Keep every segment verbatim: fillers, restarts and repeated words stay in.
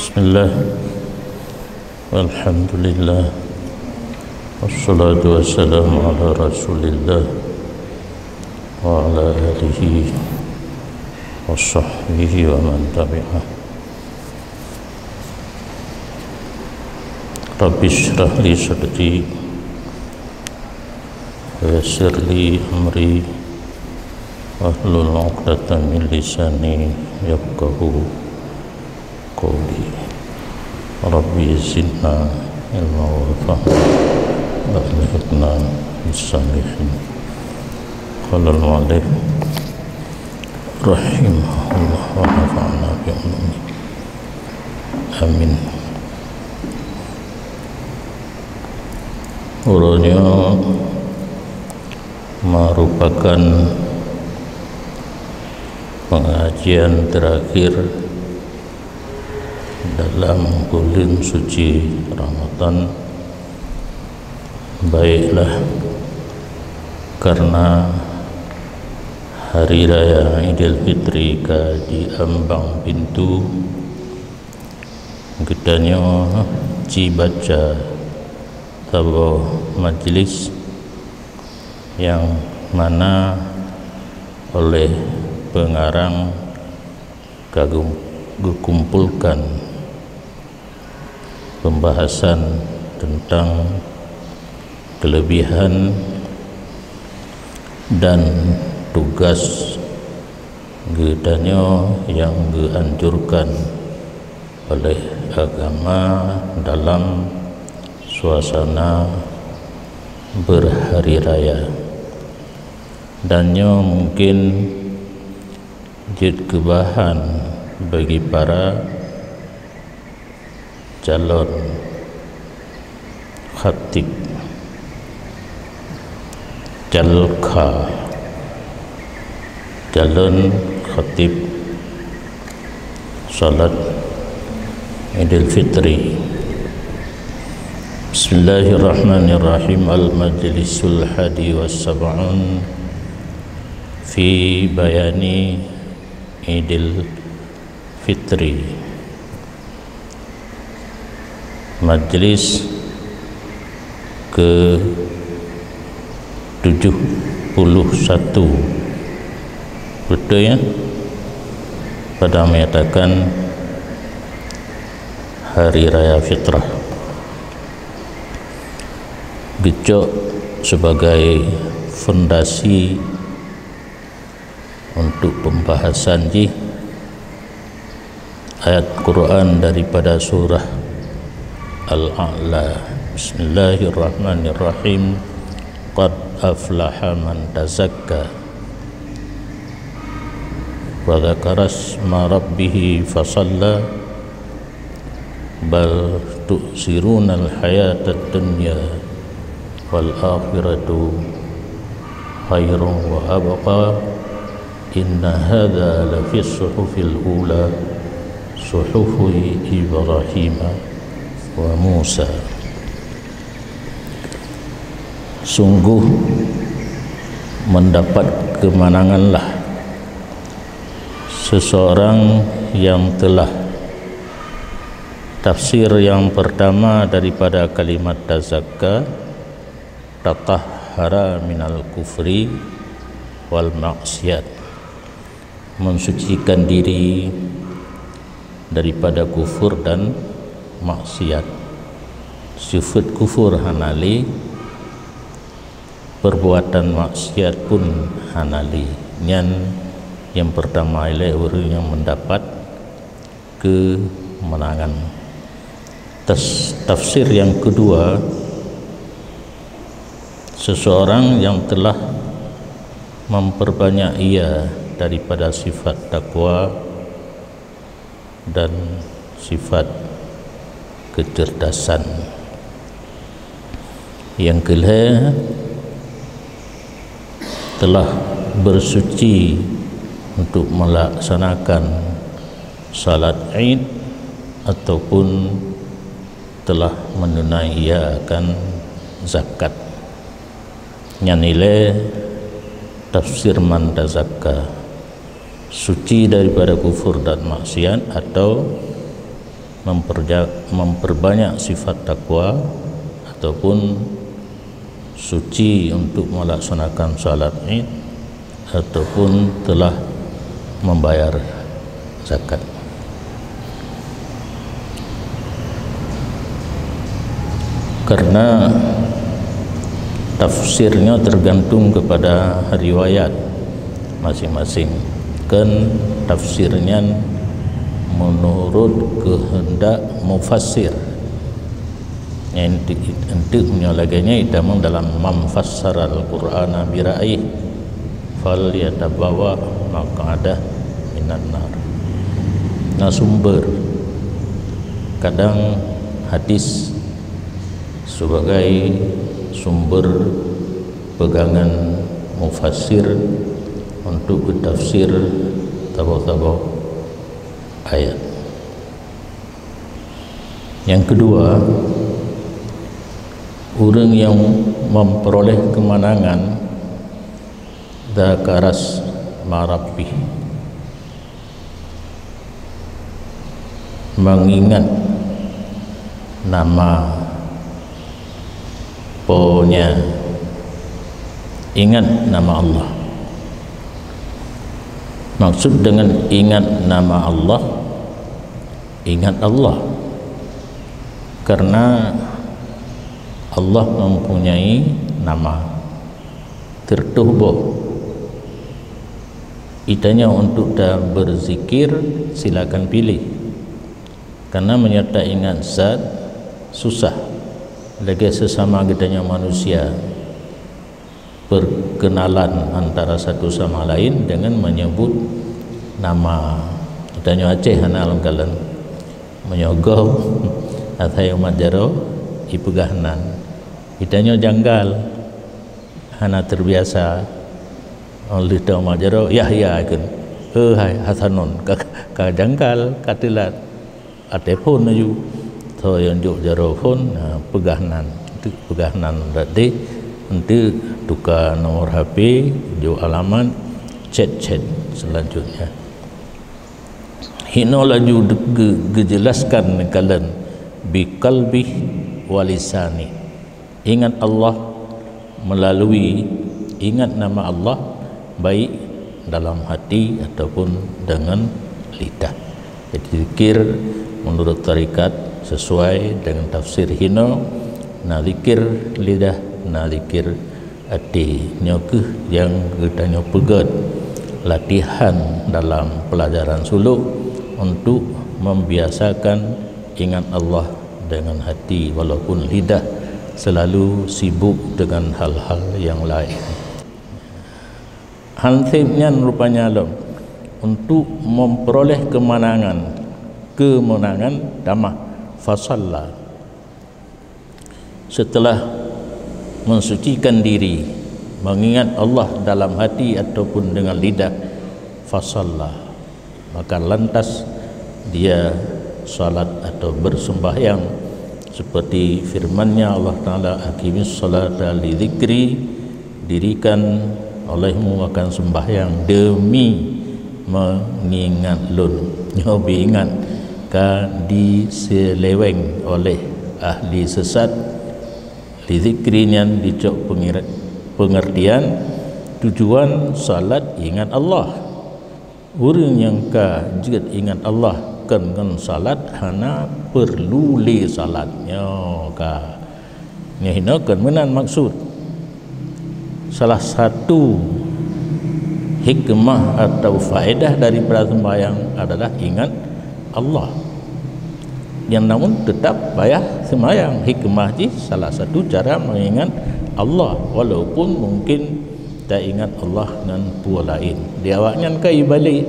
Bismillah. Walhamdulillah. Wassalatu wassalamu ala Rasulillah wa ala alihi wa sahbihi wa man tabi'ah. Rabbi shrah li sadri wa yassir li amri wahlul 'uqdatam min lisani yafqahu qawli. Rabbi zidna ilma wa fahma wa alhiqna bis salihin. Qala al-mu'allif rahimahullah wa nafa'na bi ulumi. Amin. Uroe nyoe merupakan pengajian terakhir dalam buleuen suci Ramadan. Baiklah, karena Hari Raya Idul Fitri ka di ambang pintu, geutanyoe jibaca saboh majlis nyang mana oleh pengarang ka geu-, geukumpolkan pembahasan tentang kelebihan dan tugas geutanyoe nyang geuanjurkan oleh agama dalam suasana berhari raya. Dan nyoe mungkin jeuet keu bahan bagi para calon khatib, calka, calon khatib salat Idul Fitri. Bismillahirrahmanirrahim. Al-Majlisul Hadi was Sab'un fi Bayani Idul Fitri. Majlis ke tujuh puluh satu. Betul, ya? Pada menyatakan Hari Raya Fitrah. Geucok sebagai fondasi untuk pembahasan jih ayat Quran daripada surah Al-A'la. Bismillahirrahmanirrahim. Qad aflaha man tazakka. Wa dzakara isma rabbih fa shalla. Bal tu'tsirunal hayatad dunya wal akhiratu khairun wa abqa. Inna hadza lafis suhufil ula, suhufi Ibrahim wa Musa. Sungguh mendapat kemenanganlah seseorang yang telah, tafsir yang pertama daripada kalimat tazakka, tatahhara minal kufri wal maksiat, mensucikan diri daripada kufur dan maksiat. Sifat kufur hana lé, perbuatan maksiat pun hana lé. Nyan nyang pertama ilée ureuëng nyang mendapat kemenangan. Tas-, tafsir yang kedua, seseorang yang telah memperbanyak ia daripada sifat takwa dan sifat kecerdasan. Yang kelhée, telah bersuci untuk melaksanakan salat Id ataupun telah menunaikan zakat. Nyan ilée tafsir man tazakka, suci daripada kufur dan maksiat atau memperja-, memperbanyak sifat takwa, ataupun suci untuk melaksanakan salat Id, ataupun telah membayar zakat. Karena tafsirnya tergantung kepada riwayat masing-masing. Kan tafsirnya menurut kehendak mufassir. Nyan enti-, enti meunyoe lagée nyan, itamong dalam "Man fassaral Qur'ana bi ra'yih falyatabawwa' maq'adah minan nar." Nah, sumber, kadang hadis sebagai sumber pegangan mufassir untuk bertafsir saboh-saboh ayat. Yang kedua, ureuëng nyang memperoleh kemenangan, dzakaras ma rabbih, mengingat nama Po nya, ingat nama Allah. Maksud dengan ingat nama Allah, ingat Allah. Karena Allah mempunyai nama, teutuh boh. Itanyoe untuk ta berzikir, silakan pilih. Karena meunyoe ta ingat zat, susah. Lagée sesama geutanyoe manusia, perkenalan antara satu sama lain dengan menyebut nama. Geutanyoe Aceh hana lom kalon. Meunyoe gob, asai umat jaroe, ipeugah nan. Geutanyoe janggal, hana terbiasa. Óh lheueh ta umat jaroe, Yahya ikheun. "Eh, hai Hasanun, ka, ka janggal, ka teulat." Até phon laju. Soe nyang jok jaroe phon, ha, peugah nan. Teuk peugah nan rot deh, enteuk tuka nomor H P, jok alamat, chat-chat selanjutnya. Hinoe laju de-, ge-, geujelaskan neukalon, "Biqalbih wa lisani." Ingat Allah melalui ingat nama Allah, baik dalam hati ataupun dengan lidah. Jadi, zikir menurut tarekat sesuai dengan tafsir hinoe, na zikir lidah, na zikir até. Nyoe kheueh nyang geutanyoe peugét latihan dalam pelajaran suluk untuk membiasakan ingat Allah dengan hati, walaupun lidah selalu sibuk dengan hal-hal yang lain. Hanseb nyan rupanya lom untuk memperoleh kemenangan, kemenangan tamah, fasalla. Setelah mensucikan diri, mengingat Allah dalam hati ataupun dengan lidah, fasalla, maka lantas dia salat atau bersembahyang, seperti firman-Nya Allah Taala, "Aqimis salata li dzikri," dirikan olehmu akan sembahyang demi mengingat Lôn. Nyoe beuingat, ka diseuleweng oleh ahli sesat. Li dzikri nyan dicok pengir-, pengertian tujuan salat ingat Allah. Ureuëng nyang ka jeuet ingat Allah kon ngon salat hana peurlu lé salat. Nyoe ka. Nyoe hinoe kon meunan maksud. Salah satu hikmah atau faedah daripada sembahyang adalah ingat Allah. Nyang namun tetap payah sembahyang. Hikmah jih salah satu cara mengingat Allah, walaupun mungkin ta ingat Allah ngon peue laén. Di awaknyan ka ibalek,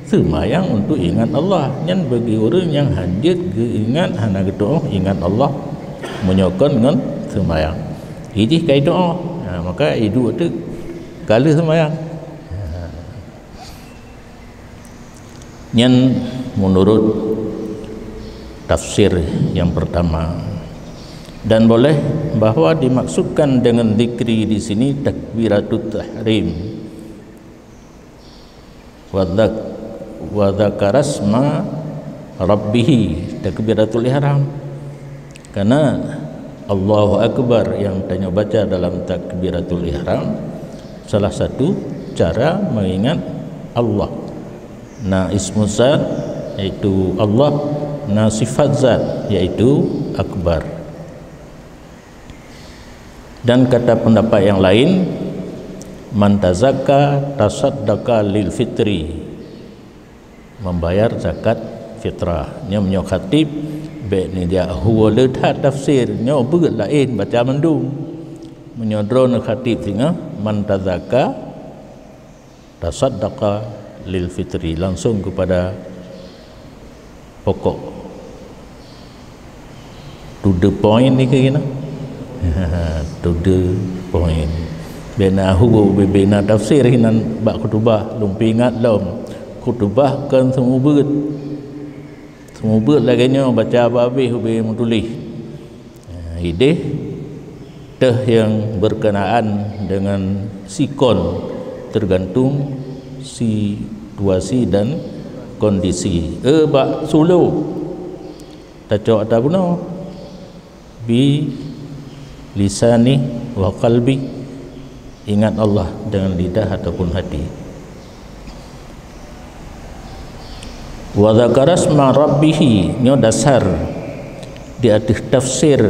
seumayang untuk ingat Allah. Nyan bagi ureuëng nyang hanjeuet geuingat, hana geutuoh ingat Allah, meunyoe kon ngon seumayang. Idih ka idoa, ha, maka iduek teuk ka lheueh seumayang. Nyan menurut tafsir yang pertama. Dan boleh bahwa dimaksudkan dengan zikri di sini takbiratut tahrim. Wa dzak-, wa dzakarasma Rabbihi, takbiratul ihram. Karena Allahu Akbar yang tanyoe baca dalam takbiratul ihram salah satu cara mengingat Allah. Na ismu zat, yaitu Allah, na sifat zat, yaitu Akbar. Dan kata pendapat yang lain, "Man tazakka tasaddaqa lil fitri," membayar zakat fitrah. Nyoe meunyoe khatib, bék neujak huwa le that tafsir, nyoe beuet laén baca mandum. Meunyoe droeneuh khatib singoh, "Man tazakka tasaddaqa lil fitri," langsung kepada pokok. To the point ni ke gina? To the point. Bina hu, bina tafsir hinan bak khutubah, lôn peuingat lom. Khutubah kon seumeubeuet. Seumeubeuet lagée nyoe, baca habéh ubé meutuléh. Idéh teuh yang berkenaan dengan sikon, tergantung situasi dan kondisi. E bak sulo, tacok ata bunoe, bi lisani wa qalbi, ingat Allah dengan lidah ataupun hati. Wa dzakarasma rabbihi, nyoe dasar di ateueh tafsir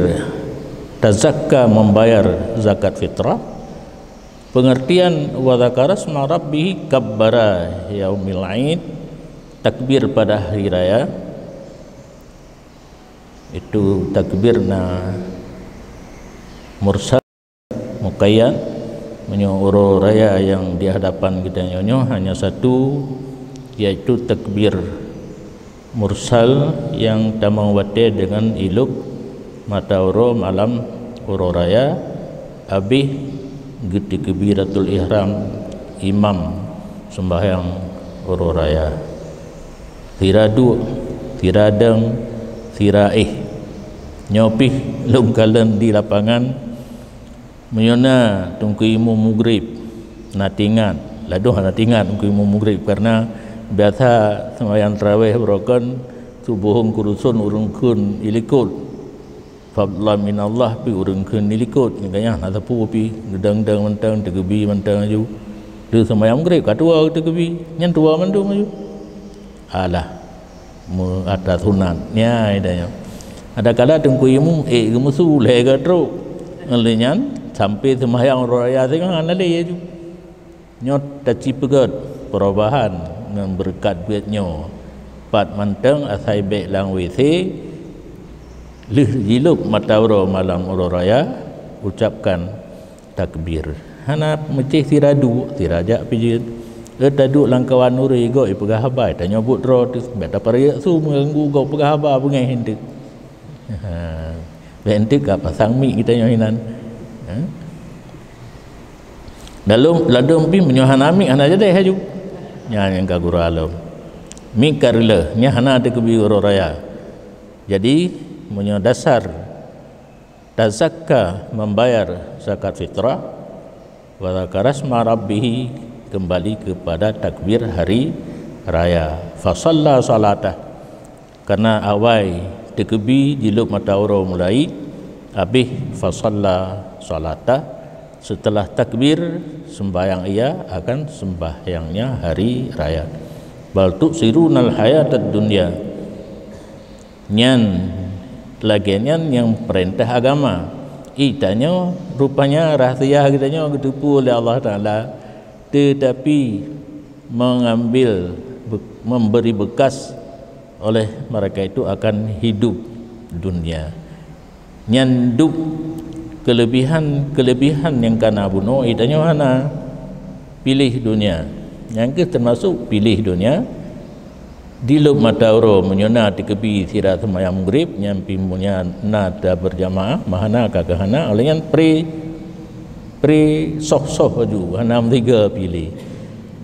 tazakka, membayar zakat fitrah. Pengertian wa dzakarasma rabbihi kabbara yaumil aid, takbir pada hari raya. Itu takbir na mursal, muqayyad. Meunyoe uroe raya nyang di hadapan geutanyoe nyoe hanya satu, yaitu takbir mursal nyang tamong watée deungon ilop mata uroe malam uroe raya, abéh geutakbiratul ihram imam seumbahyang uroe raya. Sira duek, sira dong, sira éh. Nyoe pih lôn kalon di lapangan, meunyoe na Teungku Imum Mugrib, na tingat, ladôh na tingat Teungku Imum Mugrib, karena biasa seumayang tarawéh baroe kon suboh keu ruson ureuëng kheun ilikot. Fadlan minallah pih ureuëng kheun ilikot, gaya na sapeue pih, geudang-dang mantong, teugeubi mantong aju. Lheueh seumayang Mugrib ka tuwoe teugeubi, nyan tuwoe mandum aju. Alah, meu ata sunat. Nya, ida nyoe. Adakala Teungku Imum ék geumeusu lhée ka trok. Ngon lheueh nyan, sampai seumahyang uroe raya singoh hana lé aju. Nyoe tacipeugét perubahan ngon beureukat buet nyoe. Pat mantong asai bék lam W C, lheueh jilop mata uroe malam uroe raya, ucapkan takbir. Hana meucéh sira duek, sira jak pijeut. Eh, taduek lam kawan ureuëng gob ipeugah haba, tanyoe buet droe teuh, bék taparayek su meuganggu gob peugah haba beungéh enteuk. Ha, bék enteuk ka pasang mik geutanyoe hinan. Ha? Lalu, ladôm pih meunyoe hana mik hana jadi haju. Nyan nyang ka gura lom. Mik ka reuloh, nyan hana teukeubi uroe raya. Jadi, meunyoe dasar tazakka membayar zakat fitrah, wa dzakarasma rabbih, kembali kepada takbir hari raya. Fasalla salatah. Karena awai teukeubi jilop mata uroe mulai, abéh fasalla salatah, setelah takbir sembahyang ia akan sembahyangnya hari raya. Bal tu'sirunal hayatad dunya. Nyan lagée nyan nyang peurintah agama. Ih, tanyoe rupanya rahsia geutanyoe geuteupeue lé Allah Taala, tetapi mengambil be-, memberi bekas oleh mereka itu akan hidup dunia. Nyan dup kelebihan-kelebihan nyang kana bunoe, ih, tanyoe hana piléh dunia. Nyang keuh termasuk piléh dunia, di lôb mata uroe, meunyoe na teukeubi sira seumayang Maghrib, nyan pih meunyoe na tabeurjamaah, meuhana ka keuhana, oleh nyan pre, pre soh-soh laju, hana meusiga piléh.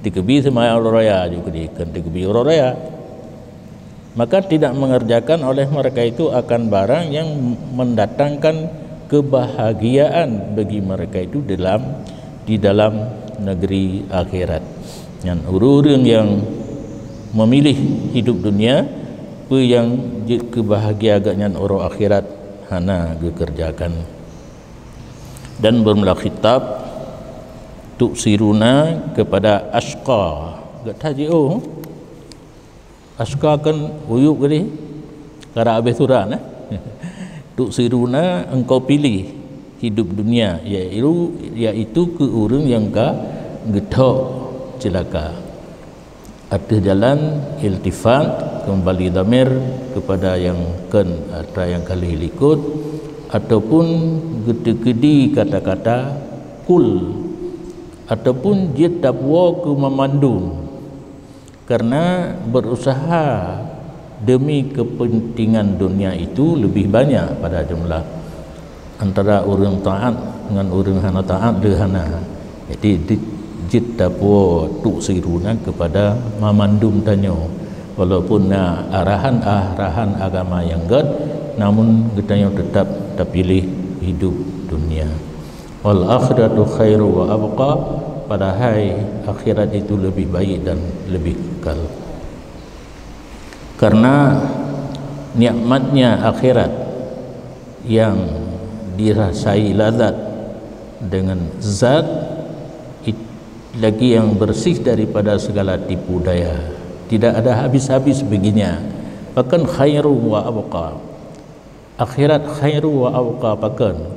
Teukeubi seumayang uroe raya laju keudeh, kon teukeubi uroe raya. Maka tidak mengerjakan oleh mereka itu akan barang yang mendatangkan kebahagiaan bagi mereka itu dalam, di dalam negeri akhirat. Nyan ureuëng yang memilih hidup dunia, Peue nyang jeuet keu bahagia geuhnyan uroe akhirat hana geukeureujakan. Dan beumeulah khitab tu'siruna kepada asyqa. Gata jiôh. Asyqa kan uyuek geuh, karap abéh surat, eh? Tu'siruna, engkau pilih hidup dunia, yaitu, yaitu keu ureuëng nyang ka geuthok ceulaka. Ateueh jalan iltifat keumbali dhamir keupada nyang kheun atra nyang ka lheueh likot, ataupun geuteukeudi kata-kata kul, ataupun jeuet tapuwoe keu mamandum. Karena berusaha demi kepentingan dunia itu lebih banyak pada jumlah antara ureuëng taat ngon ureuëng hana taat deuh hana. Jadi, di-, jeuet tapuwoe tu'siruna kepada mamandum tanyoe. Walaupun na arahan-arahan agama nyang gét, namun geutanyoe tetap tapiléh hidup dunia. Wal akhiratu khairu wa abqa, padahai akhirat itu lebih baik dan lebih kekal. Karena nikmatnya akhirat yang dirasai lazat dengan zat it-, lagi yang bersih daripada segala tipu daya. Tidak ada habis-habis baginya. Pakon khairu wa abqa. Akhirat khairu wa abqa pakon.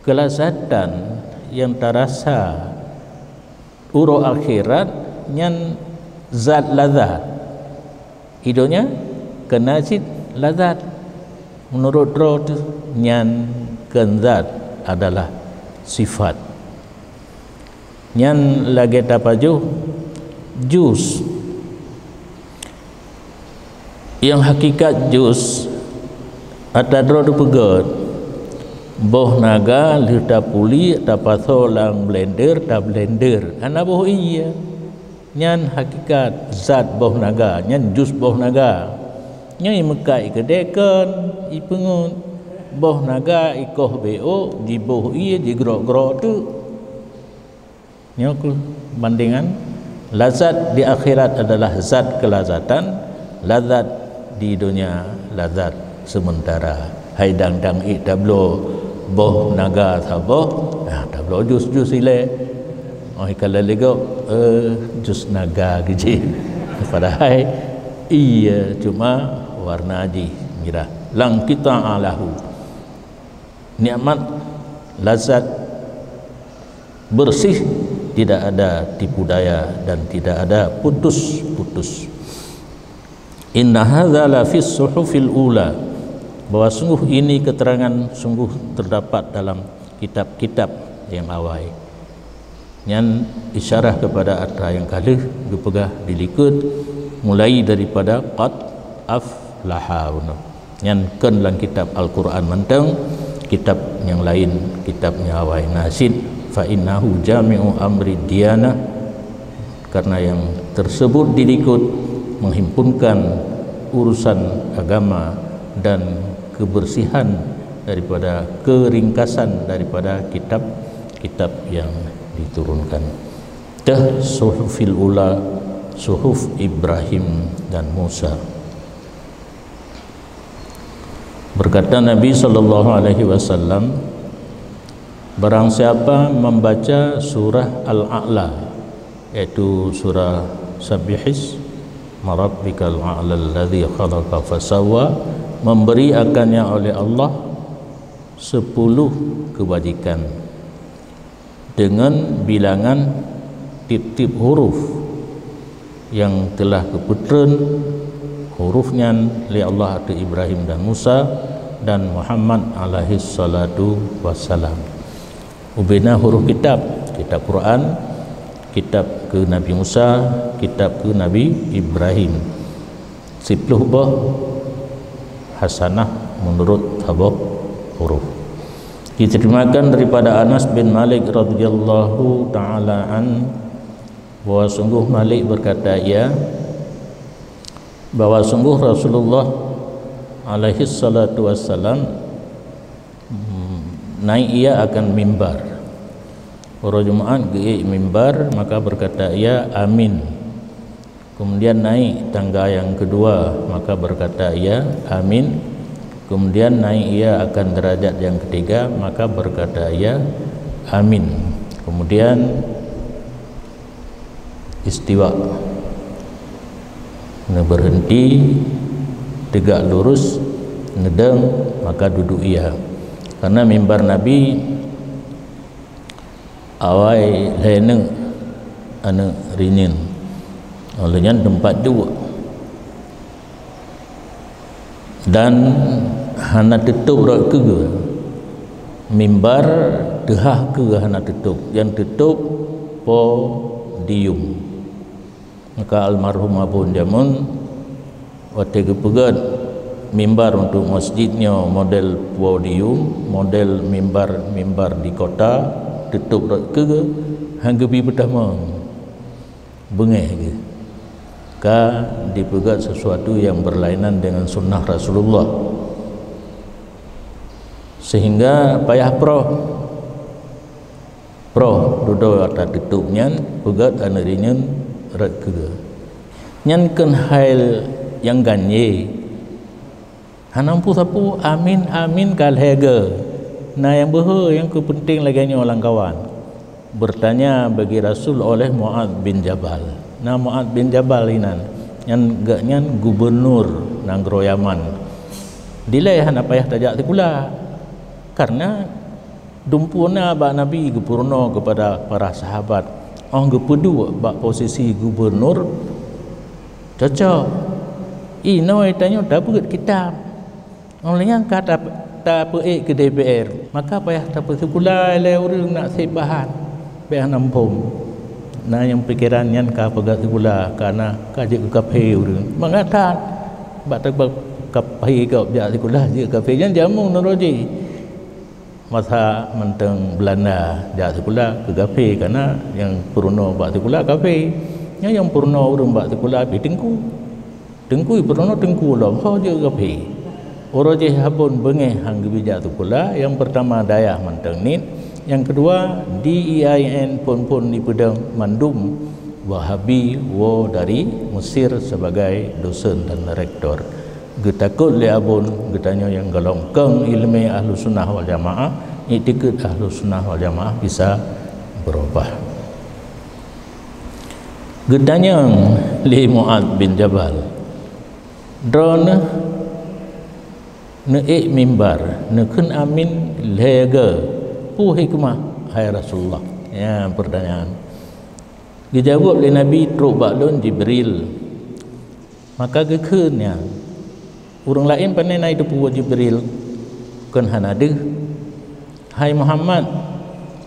Kelazatan yang tarasa uroe akhirat nyan zat lazat. Idonya kena cit lazat. Menurut droe teuh nyan kheun zat adalah sifat. Nyan lagée tapajoh jus. Nyang hakikat jus, ata droe teupeugét, boh naga lheueh tapuliek, tapasoe lam blender, tablender. Hana boh ie. Nyan hakikat zat boh naga, nyan jus boh naga. Nyan imeukat ikeudée kheun, ipeungeut. Boh naga ikoh bék ôk, jiboh ie, jigrok-grok teuk. Nyoe keuh bandingan, lazat di akhirat adalah zat kelazatan, lazat di dunia lazat sementara. Hai dang-dang ék tabloe boh naga saboh, nah, tabloe jus-jus ilée. Oh, ka lé lé gob, eh, jus naga geuji. Padahai ie cuma warna jih mirah. La inqitha'a lahu. Nikmat, lazat, bersih, tidak ada tipu daya dan tidak ada putus-putus. Inna hadza lafis suhufil ula, bahwa sungguh ini keterangan sungguh terdapat dalam kitab-kitab yang awai. Nyan isyarah kepada atra nyang ka lheueh geupeugah di likot, mulai daripada qad aflaha. Nyan kheun lam kitab Al-Quran mantong, kitab nyang laén, kitab nyang awai na cit, fa innahu jami'u amri diyanah, karena yang tersebut di likot menghimpunkan urusan agama dan kebersihan daripada keringkasan daripada kitab-kitab yang diturunkan. Teuh suhufil ula, suhuf Ibrahim dan Musa. Berkata Nabi sallallahu alaihi wasallam, barang siapa membaca surah Al-A'la, yaitu surah Sabbih isma rabbikal a'la alladzi khalaqa fasawwa, memberi akannya oleh Allah sepuluh kebajikan dengan bilangan tieb-tieb huruf nyang telah geupeutreun huruf nyan lé Allah ateueh Ibrahim dan Musa dan Muhammad alaihis salatu wassalam. Ubena huruf kitab, kitab Quran, kitab keu Nabi Musa, kitab keu Nabi Ibrahim. Siploh boh hasanah menurut saboh huruf. Diterimakan daripada Anas bin Malik radhiyallahu taala an, bahwa sungguh Malik berkata ia, bahwa sungguh Rasulullah alaihi salatu wassalam, hmm, naik ia akan mimbar. Uroe Jumaat geuék mimbar, maka berkata ia, "Amin." Kemudian naik tangga yang kedua, maka berkata ia, "Amin." Kemudian naik ia akan derajat yang ketiga, maka berkata ia, "Amin." Kemudian istiwa, neuberhenti, tegak lurus, neudong, maka duduk ia. Karena mimbar Nabi awai lhèe neuk aneuk rinyeun. Óh lheueh nyan teumpat duek. Dan hana teutôp rot keue. Mimbar teuhah keue hana teutôp. Nyang teutôp podium. Maka almarhum Abon jameun watèe geupeugèt mimbar untuk masjid nyoe model podium, model mimbar-mimbar di kota, teutôp rot keue, han geubi peutamong. Beungèh geuh. Ka dipeugèt sesuatu yang berlainan dengan sunnah Rasulullah. Sehingga payah proh. Proh dudoe ata teutôp nyan, peugèt aneuk rinyeun rot keue. Nyan keuh hai nyang ganyé. Hana peue sapeue, amin, amin ka lhèe goe. Na nyang beuhe nyang keu peunteng lagèe nyoe lam kawan. Bertanya bagi Rasul oleh Mu'adz bin Jabal. Na Mu'adz bin Jabal inan, nyan geuh nyan gubunur nanggroe Yaman. Dilèe hana payah tajak sikula. Karena dumpeue na bak Nabi geupeurunoe keupada para sahabat. Óh geupeuduek bak posisi gubunur, cocok. Inoe tanyoe tabeuet kitab. Óh lheueh nyan ka ta-, tapeuék keu D P R, maka payah tapeusikula lé ureuëng nak sép bahan. Payah na muphom. Na nyang pikeran nyan ka peugah sikula, ka na ka jeuet keu kafé ureuëng. Mangat that, bak teubak kafé gob jak sikula jeuet kafé, nyan jameun uroe jih. Masa mantong Belanda jak sikula keu kafé, kana nyang peurunoe bak sikula kafé. Nyan nyang peurunoe ureuëng bak sikula pih teungku. Teungku peurunoe teungku lom, ho jeuet kafé. Uroe jih Abon beungéh han geubi jak sikula, nyang peurtama dayah mantong niet, nyang keudua D E I N phon-phon dipeudong mandum Wahabi woe dari Mesir sebagai dosen dan rektor. Geutakot lé Abon, geutanyoe nyang gohlom kong iéleumé Ahlussunnah wal Jamaah, iktikeuet Ahlussunnah wal Jamaah bisa beurubah. Geutanyong lé Mu'adz bin Jabal, "Droeneueh neuék mimbar, neukheun amin lhée goe, peue hikmah, hai Rasulullah?" Nyan peurtanyaan. Geujaweueb lé Nabi, "Trok bak lôn Jibril." Maka geukheun nyan, "Ureuëng laén pane na jiteupeue Jibril?" "Kon hana deuh." "Hai Muhammad,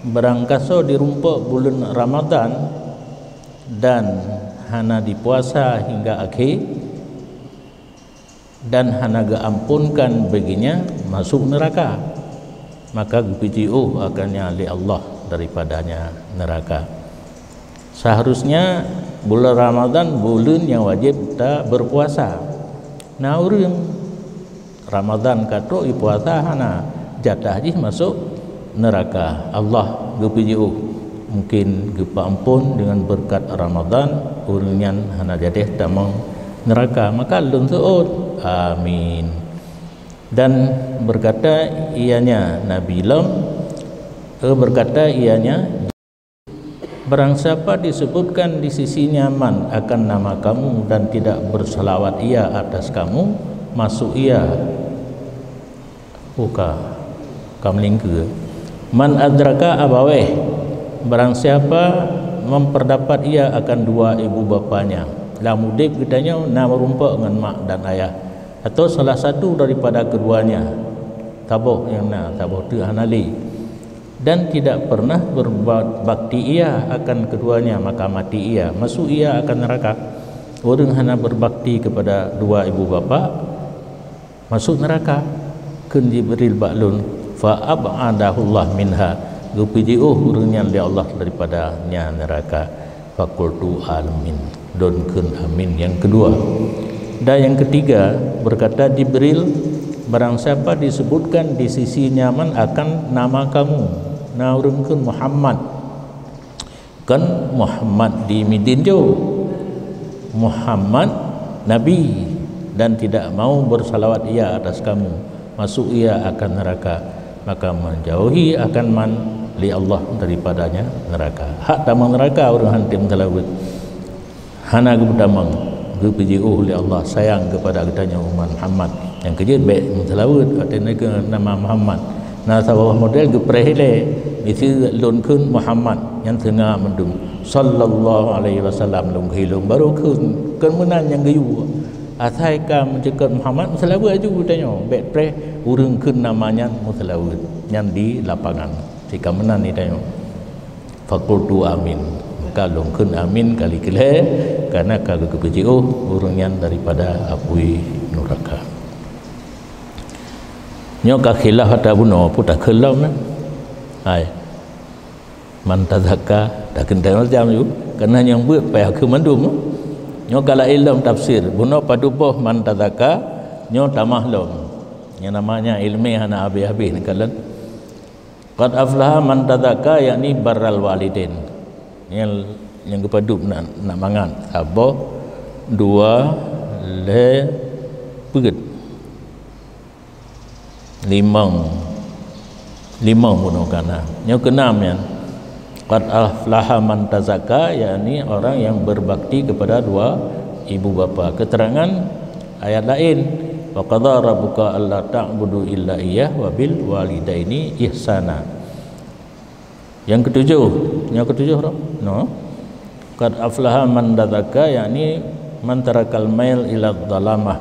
barangkasoe di rumpok buleuen Ramadhan dan hana dipuasa hingga akhé, dan hana geuamponkan bagi nyan masôk neuraka, maka geupeujiôh akan nyan lé Allah daripada nyan neuraka. Seharusnya buleuen Ramadhan buleuen nyang wajéb tabeurpuasa. Na ureuëng Ramadhan ka trok jipuasa hana, jatah jih masôk neuraka. Allah geupeujiôh, mungkin geupeuamphon deungon beureukat Ramadhan, ureuëng nyan hana jadéh tamong neuraka." Maka lôn seuôt, "Amin." Dan berkata ianya Nabi lom, eh, berkata ianya, "Barang siapa disebutkan di sisinya man akan nama kamu dan tidak bersalawat ia atas kamu, masuk ia." Buka. Ka meulingkeue. "Man adraka abaweh." Barang siapa memperdapat ia akan dua ibu bapanya. Lam udeb geutanyoe na meurumpok ngon mak dan ayah, atau salah satu daripada keduanya. Saboh nyang na, saboh teuk hana lé. Dan tidak pernah berbuat bakti ia akan keduanya, maka mati ia, masuk ia akan neraka. Ureuëng hana berbakti kepada dua ibu bapa, masuk neraka. Kheun Jibril bak lôn, "Fa ab'adahullah minha," geupeujiôh ureuëng nyan lé Allah daripada nyan neuraka. Fakultu amin. Lôn kheun amin nyang keudua. Dan nyang keutiga, berkata Jibril, "Barang siapa disebutkan di sisi nyaman akan nama kamu," na ureuëng kheun Muhammad, "Kon Muhammad di Midin jo." Muhammad Nabi dan tidak mau bersalawat ia atas kamu, masuk ia akan neraka, maka menjauhi akan man lé Allah daripadanya neraka. Hak tamong neraka ureuëng han tém meuseulaweuet. Hana geupeutamong, geupeujiôh lé Allah sayang keupada geutanyoe umat Muhammad. Nyang keujeuet bék meuseulaweuet watée na keu nama Muhammad. Na saboh model geupreh ilée, miseue lôn kheun Muhammad, nyan teunga mandum. Sallallahu alaihi wasallam lôn kheun, barô kheun, kheun meunan nyang geuyue. Asai ka meucukot Muhammad, meuseulaweuet aju geutanyoe. Bék preh ureuëng kheun nama nyan meuseulaweuet. Nyan di lapangan. Sika meunan geutanyoe. Fakultu amin. Maka lôn kheun amin kali keulhée, karena ka geupeujiôh ureuëng nyan daripada apui nuraka. Nyoe ka khilaf ata bunoe, peue takheun lom nyan. Hai. Man tazakka, takheun macam tu. Karena nyang beuet payah keu mandum. Nyoe ka laén lom tafsir. Bunoe padub boh man tazakka, nyoe tamah lom. Nyang namanya ilmu hana habéh-habéh neukalon. Qad aflaha man tazakka, yakni barral walidain. Nyang, nyang geupadub nak, nak mangat. Saboh, dua, lhée, peuet. Limong. Limong bunoe kana. Nyoe keunam nyan. Qad aflaha man tazakka, yakni orang yang berbakti kepada dua ibu bapa. Keterangan ayat laén, "Wa qadha rabbuka alla ta'budu illa iyyah wa bil walidaini ihsana." Yang ketujuh, yang ketujuh roh, no. Qad aflaha man tazakka, yakni man tarakal mail ila dhalamah.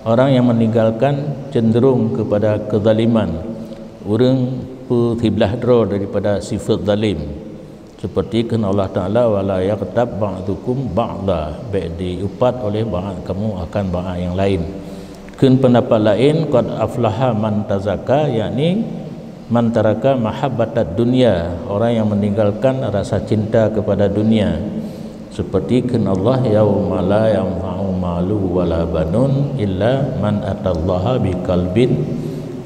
Orang yang meninggalkan cenderung kepada kezaliman. Ureuëng peusiblah droe daripada sifat zalim. Seperti kheun Allah Taala, "Wala yaghtab ba'dukum ba'da," bék diupat oleh ba'at kamu akan ba'at yang lain. Kheun pendapat lain, "Qad aflaha man tazakka," yakni man taraka mahabbatad dunya, orang yang meninggalkan rasa cinta kepada dunia. Seperti kheun Allah, "Yauma la yanfa'u malu wala banun illa man atallaha biqalbin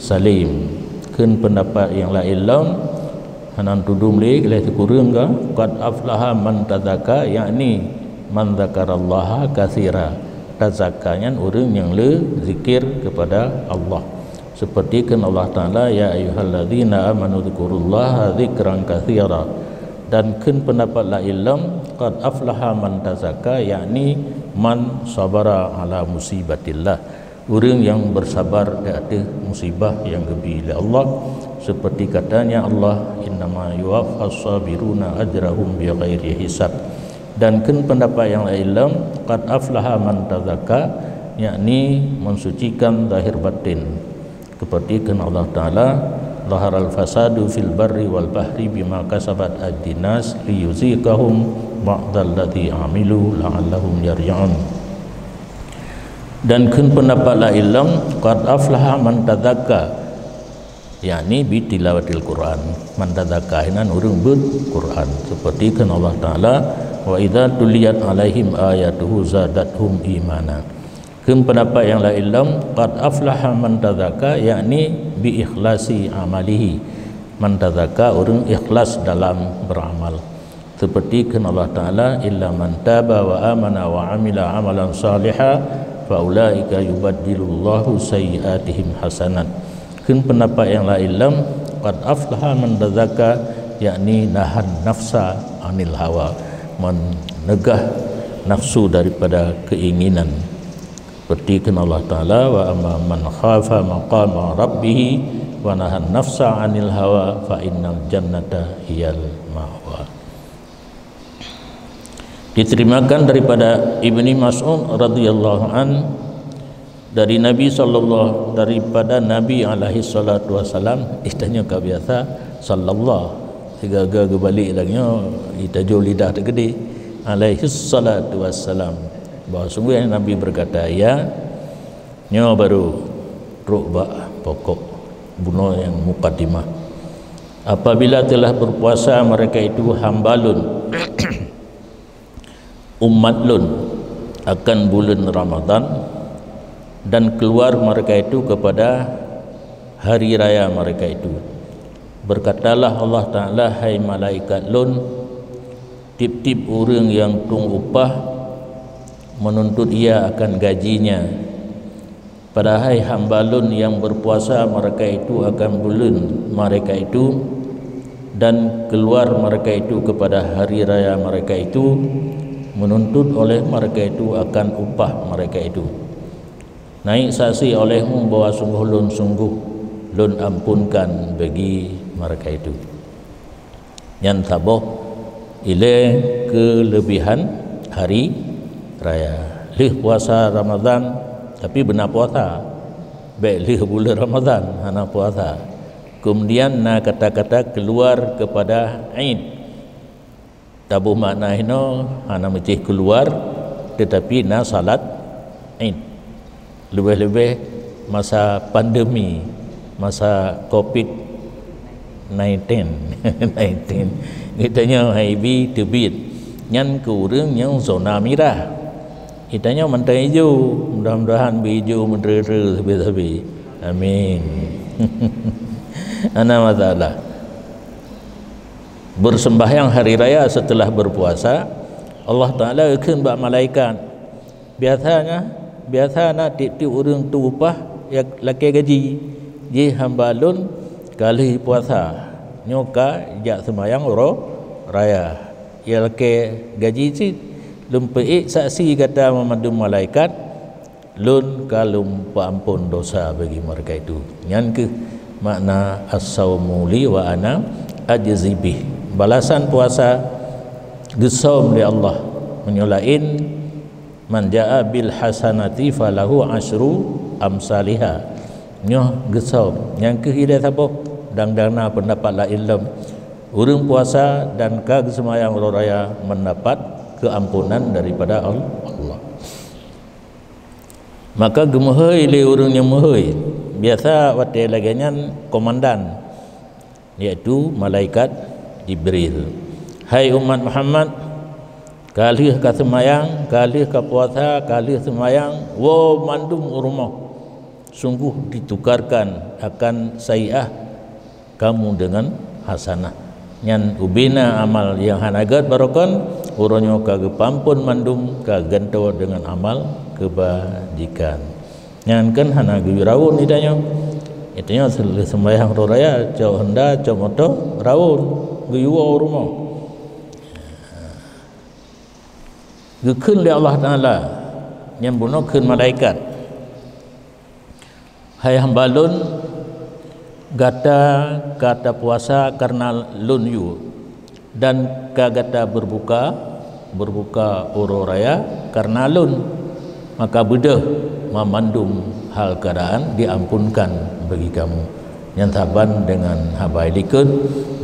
salim." Kheun pendapat yang lain lom, hana tudum lé, lé sikureueng ka, "Qad aflaha man tazakka," yakni man zakarallaha katsira. Tazakka nyan ureuëng nyang le zikir kepada Allah. Seperti kheun Allah Taala, "Ya ayyuhalladzina amanu dzkurullaha dzikran katsira." Dan kheun pendapat lain lom, "Qad aflaha man tazakka," yakni man sabara ala musibatillah. Ureuëng yang bersabar di ateueh musibah yang geubri lé Allah, seperti katanya Allah, "Innama yuwaffas sabiruna ajrahum bighairi hisab." Dan kheun pendapat yang lain lom, "Qad aflaha man tazakka," yakni mensucikan zahir batin. Seperti kheun Allah Taala, "Zaharal fasadu fil barri wal bahri bima kasabat aydin nas liyuziqahum ba'dalladzi amilu la'allahum yarji'un." Dan kheun pendapat lain lom, "Qad aflaha man tazakka," yakni bi tilawatil Quran. Man tazakka inan ureuëng beuet Quran. Seperti kheun Allah Taala, "Wa idza tuliyat alaihim ayatuhu zadathum imana." Kheun pendapat yang lain lom, "Qad aflaha man tazakka," yakni bi ikhlasi amalihi. Man tazakka, ureuëng ikhlas dalam beramal. Seperti kheun Allah Taala, "Illa man taba wa amana wa amila amalan saliha, fa ulaika yubaddilullahu sayyiatihim hasanat." Kheun pendapat yang lain lom, "Qad aflaha man tazakka," yakni nahan nafsa anil hawa, meunegah nafsu daripada keinginan. Seperti kheun Allah Taala, "Wa amma man khafa maqama rabbih wa nahan nafsa anil hawa fa innal jannata hiyal ma'wa." Diterimakan daripada Ibni Mas'ud radhiyallahu an, dari Nabi sallallahu, daripada Nabi alaihi salatu wasalam, itanyoe ka biasa sallallahu, sigaga geubalik lagée nyoe itajol lidah teukeudi, alaihi salatu wasalam, bahwa sungguhnya Nabi berkata, ya, nyoe baru trok bak pokok bunoe nyang mukadimah. Apabila telah berpuasa mereka itu hamba lôn, umat lôn, akan buleuen Ramadhan, dan keluar mereka itu kepada hari raya mereka itu, berkatalah Allah Taala, "Hai malaikat lôn, tieb-tieb ureuëng nyang tueng upah menuntut ia akan gajinya. Padahai hamba Lôn nyang berpuasa mereka itu akan buleuen mereka itu, dan keluar mereka itu kepada hari raya mereka itu, menuntut oleh mereka itu akan upah mereka itu. Naik saksi olehmu bahwa sungguh Lôn, sungguh Lôn ampunkan bagi mereka itu. Nyan saboh ilée keulebihan hari raya. Lheueh puasa Ramadhan, tapi beuna puasa. Bék lheueh buleuen Ramadhan hana puasa. Kemudian na kata-kata keluar kepada Id. Taboh makna inoe hana meucih keluar, tetapi na salat Id. Leubeh-leubeh masa pandemi, masa covid nineteen. Nineteen. Geutanyoe H I V teubiet. Nyan keu ureuëng nyang zona mirah. Geutanyoe mantong ijo. Mudah-mudahan beu ijo meudreue-dreue sabe-sabe. Amin. Hana masalah. Bersembahyang hari raya setelah berpuasa, Allah Taala geukheun bak malaikat, biasanya, biasa na tieb-tieb ureuëng teuh upah nyang lakée gaji jih hamba Lôn ka lheueh puasa, nyoe ka jak seumayang uroe raya, nyang lakée gaji cit. Lôn peuék saksi gata mandum malaikat, Lôn ka Lôn peuamphon dosa bagi mereka itu. Nyan kheueh makna as-saumu li wa ana ajzi bih. Balasan puasa geusöm lé Allah. Meunyoe laén, man jaa bil hasanati falahu asyru amsaliha. Nyoe geusöm, nyan kheueh ilée saboh, dan, dan na peundapat laén lom. Ureuëng puasa dan ka geuseumayang uroe raya mendapat keuampunan daripada Al-, Allah. Maka geumeuhôi lé ureuëng nyang meuhôi, biasa watée lagée nyan komandan, yaitu malaikat Jibril. Hai umat Muhammad, ka lheueh ka seumayang, ka lheueh ka puasa, ka lheueh seumayang, woe mandum u rumoh. Sungguh ditukarkan akan saiah kamu dengan hasanah. Nyan ubena amal nyang hana gét barokon, uroe nyoe ka geupeuamphon mandum, ka gantoe deungon amal keubajikan. Nyan kan hana geuyue rawon geutanyoe. Geutanyoe seuleuh seumayang uroe raya, cok honda, cok moto, rawon, geuyue woe u rumoh. Geukheun lé Allah Taala, nyan bunoe kheun malaikat. Hai hamba Lôn, gata ka tapuasa kareuna Lôn yue, dan ka gata beureubuka, beureubuka uroe raya kareuna Lôn. Maka beudôh, mamandum hal keuadaan diampunkan bagi kamu. Nyan saban deungon haba likot,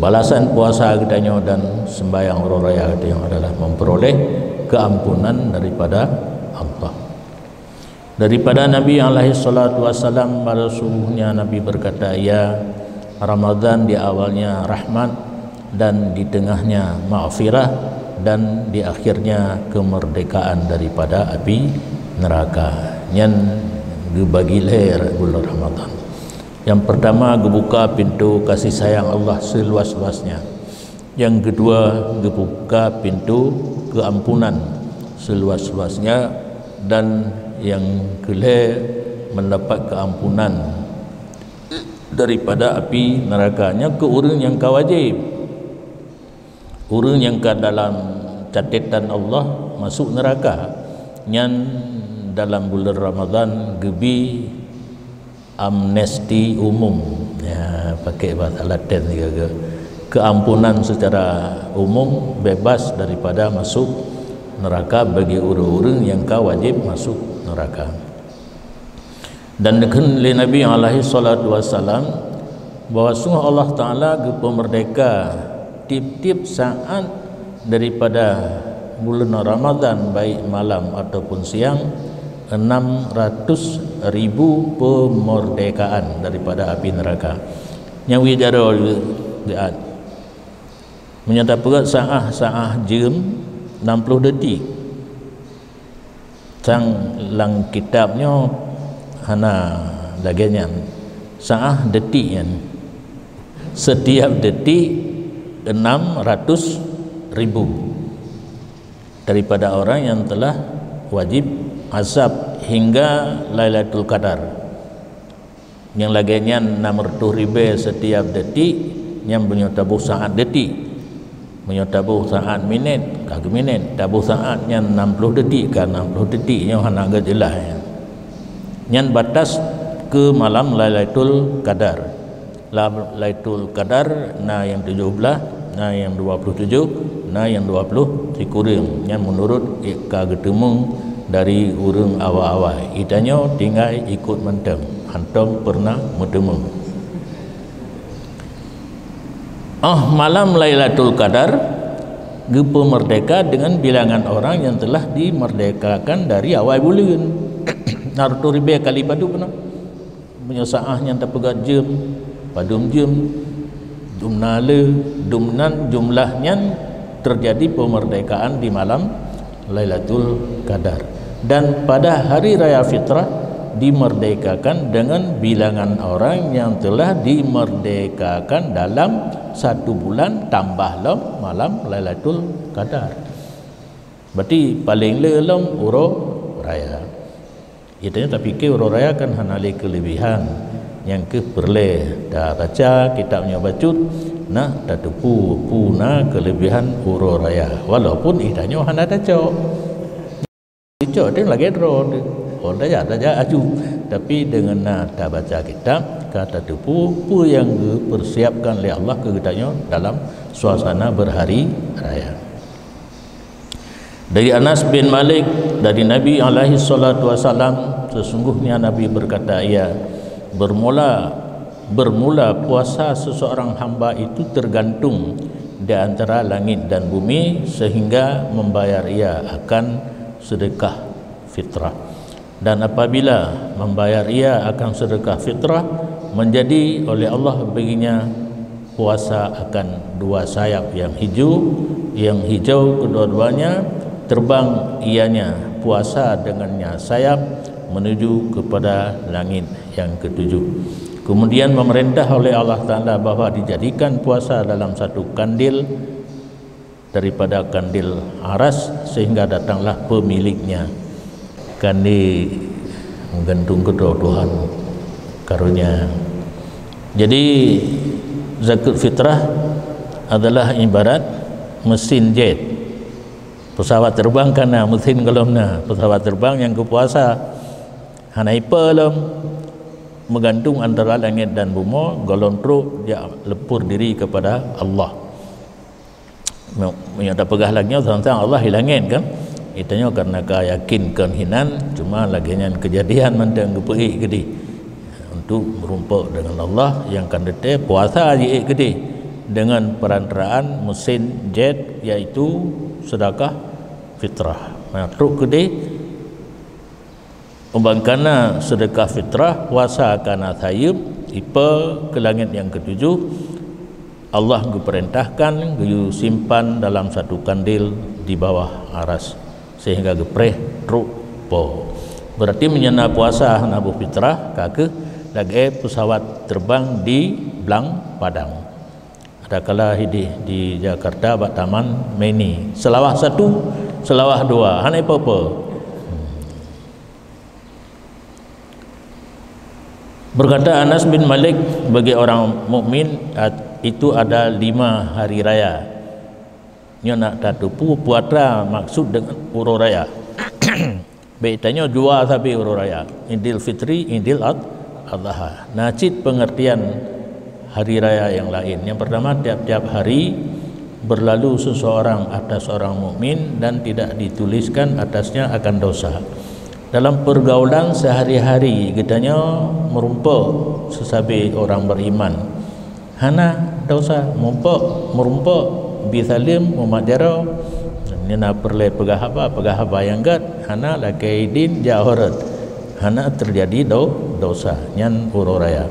balasan puasa geutanyoe dan seumbahyang uroe raya geutanyoe adalah memperoleh keampunan daripada Allah. Daripada Nabi alaihi salatu wasalam, pada sungguhnya Nabi berkata, "Ya, Ramadhan di awalnya rahmat, dan di tengahnya maghfirah, dan di akhirnya kemerdekaan daripada api neraka." Nyan geubagi lhée bulan Ramadhan. Yang pertama, geubuka pintu kasih sayang Allah seluas-luasnya. Yang kedua, geubuka pintu keampunan seluas-luasnya, dan yang keulhée, mendapat keampunan daripada api neraka. Nyan keu ureuëng nyang ka wajéb. Ureuëng nyang ka dalam catetan Allah masuk neraka, nyan dalam bulan Ramadhan geubi amnesti umum. Ya, pakai bahasa Latin juga ke. Keampunan secara umum, bebas daripada masuk neraka bagi ureuëng-ureuëng nyang ka wajéb masuk neraka. Dan dikheun lé Nabi alaihi salatu wasalam bahwa sungguh Allah Taala geupeumerdeka tieb-tieb saat daripada buleuen Ramadhan, baik malam ataupun siang, enam ratus ribu peumerdékaan daripada api neuraka. Nyang weueh jaroe geuat. Meunyoe tapeugét saáh, saáh jeuem enam ploh detik. Sang lam kitab nyoe hana lagée nyan. Saáh detik nyan. Setiap detik enam ratus ribu daripada orang yang telah wajib azab hingga Lailatul Qadar. Nyang lagée nyan enam ratus ribée setiap detik, nyan meunyoe taboh saát detik. Meunyoe taboh saát minét, ka keu minét. Taboh saát nyan enam puluh detik, ka enam puluh detik, nyoe hana geujeulaih. Nyan batas keu malam Lailatul Qadar. Lam Lailatul Qadar na nyang tujoh blaih, na nyang dua puluh tujoh, na nyang dua puluh sikureueng. Nyan meunurot ka geuteumeung dari ureuëng awai-awai. Geutanyoe tinggai ikot mantong, hántom peureunah meuteumé. Ah, malam Lailatul Qadar geupeumeurdeka dengan bilangan orang yang telah dimerdekakan dari awai buleuen. Enam ratus ribée kali padub na. Meunyoe saát nyan tapeugah jeuem, padub jeuem, dumna le, dumnan jumlah nyan terjadi pemerdekaan di malam Lailatul Qadar. Dan pada hari raya fitrah dimerdekakan dengan bilangan orang yang telah dimerdekakan dalam satu bulan tambah lom malam Lailatul Qadar. Berarti paléng le lom uroe raya. Geutanyoe tapike uroe raya kan hana lé keulebihan. Nyang keuh peureulée tabaca kitab nyoe bacut, na tateupeue peue na keulebihan uroe raya. Walaupun geutanyoe hana tacok. Icok teuh lagée droe teuh. Oh, tajak, tajak aju. Tapi deungon na tabaca kitab, ka tateupeue peue nyang geupeursiapkan lé Allah keu geutanyoe dalam suasana berhari raya. Dari Anas bin Malik, dari Nabi alaihi salatu wasalam, sesungguhnya Nabi berkata, ia bermula bermula puasa seseorang hamba itu tergantung di antara langit dan bumi sehingga membayar ia akan sedekah fitrah. Dan apabila membayar ia akan sedekah fitrah, menjadi oleh Allah baginya puasa akan dua sayap yang hijau, yang hijau kedua-duanya, terbang ianya puasa dengannya sayap menuju kepada langit yang ketujuh. Kemudian memerintah oleh Allah Taala bahwa dijadikan puasa dalam satu kandil daripada kandil aras, sehingga datanglah pemiliknya. Kandil meugantung keudroe Tuhan karunia. Jadi, zakat fitrah adalah ibarat mesin jet. Pesawat terbang kan na, mesin gohlom na. Pesawat terbang nyang keu puasa hana ipa lom, meugantung antara langét dan bumoe, gohlom trok jak leupur diri kepada Allah. Meunyoe tapeugah lagée nyoe, sang-sang Allah di langét kan? Geutanyoe karena ka yakin kon hinan, cuma lagée nyan keujadian mantong geupeuék keudeh untuk meurumpok dengan Allah nyang ka teuntée puasa jiék keudeh dengan perantaraan mesin jet, yaitu sedekah fitrah. Nah, trok keudeh Uban kana sedekah fitrah, puasa kana sayeuep, ipa keu langét nyang keutujoh, Allah geupeurintahkan geuyue simpan dalam satu kandil di bawah aras, sehingga geupreh trok po. Beurati meunyoe na puasa hana boh fitrah, ka kheueh lagée peusawat teureubang di blang padang. Adakala hideh di Jakarta bak Taman Mini, seulawah satu, seulawah dua, hana ipa-ipa. Berkata Anas bin Malik, bagi orang mukmin, at-, itu ada lima hari raya. Nyoe nak tateupeue peue atra maksud deungon uroe raya. Bèk tanyoe dua sabe uroe raya, Idul Fitri, Idul Ad-, Adha. Na cit pengertian hari raya yang lain. Yang pertama, tiap-tiap hari berlalu seseorang atas orang mukmin dan tidak dituliskan atasnya akan dosa. Dalam pergaulan sehari-hari, geutanyoe meurumpok seusabe orang beriman. Hana dosa, mumpok, meurumpok, bi saleuem, mumat jaroe. Nyan na peureulée peugah haba, peugah haba nyang gét, hana lakée idin jak horot. Hana teujadi do-, dosa. Nyan uroe raya.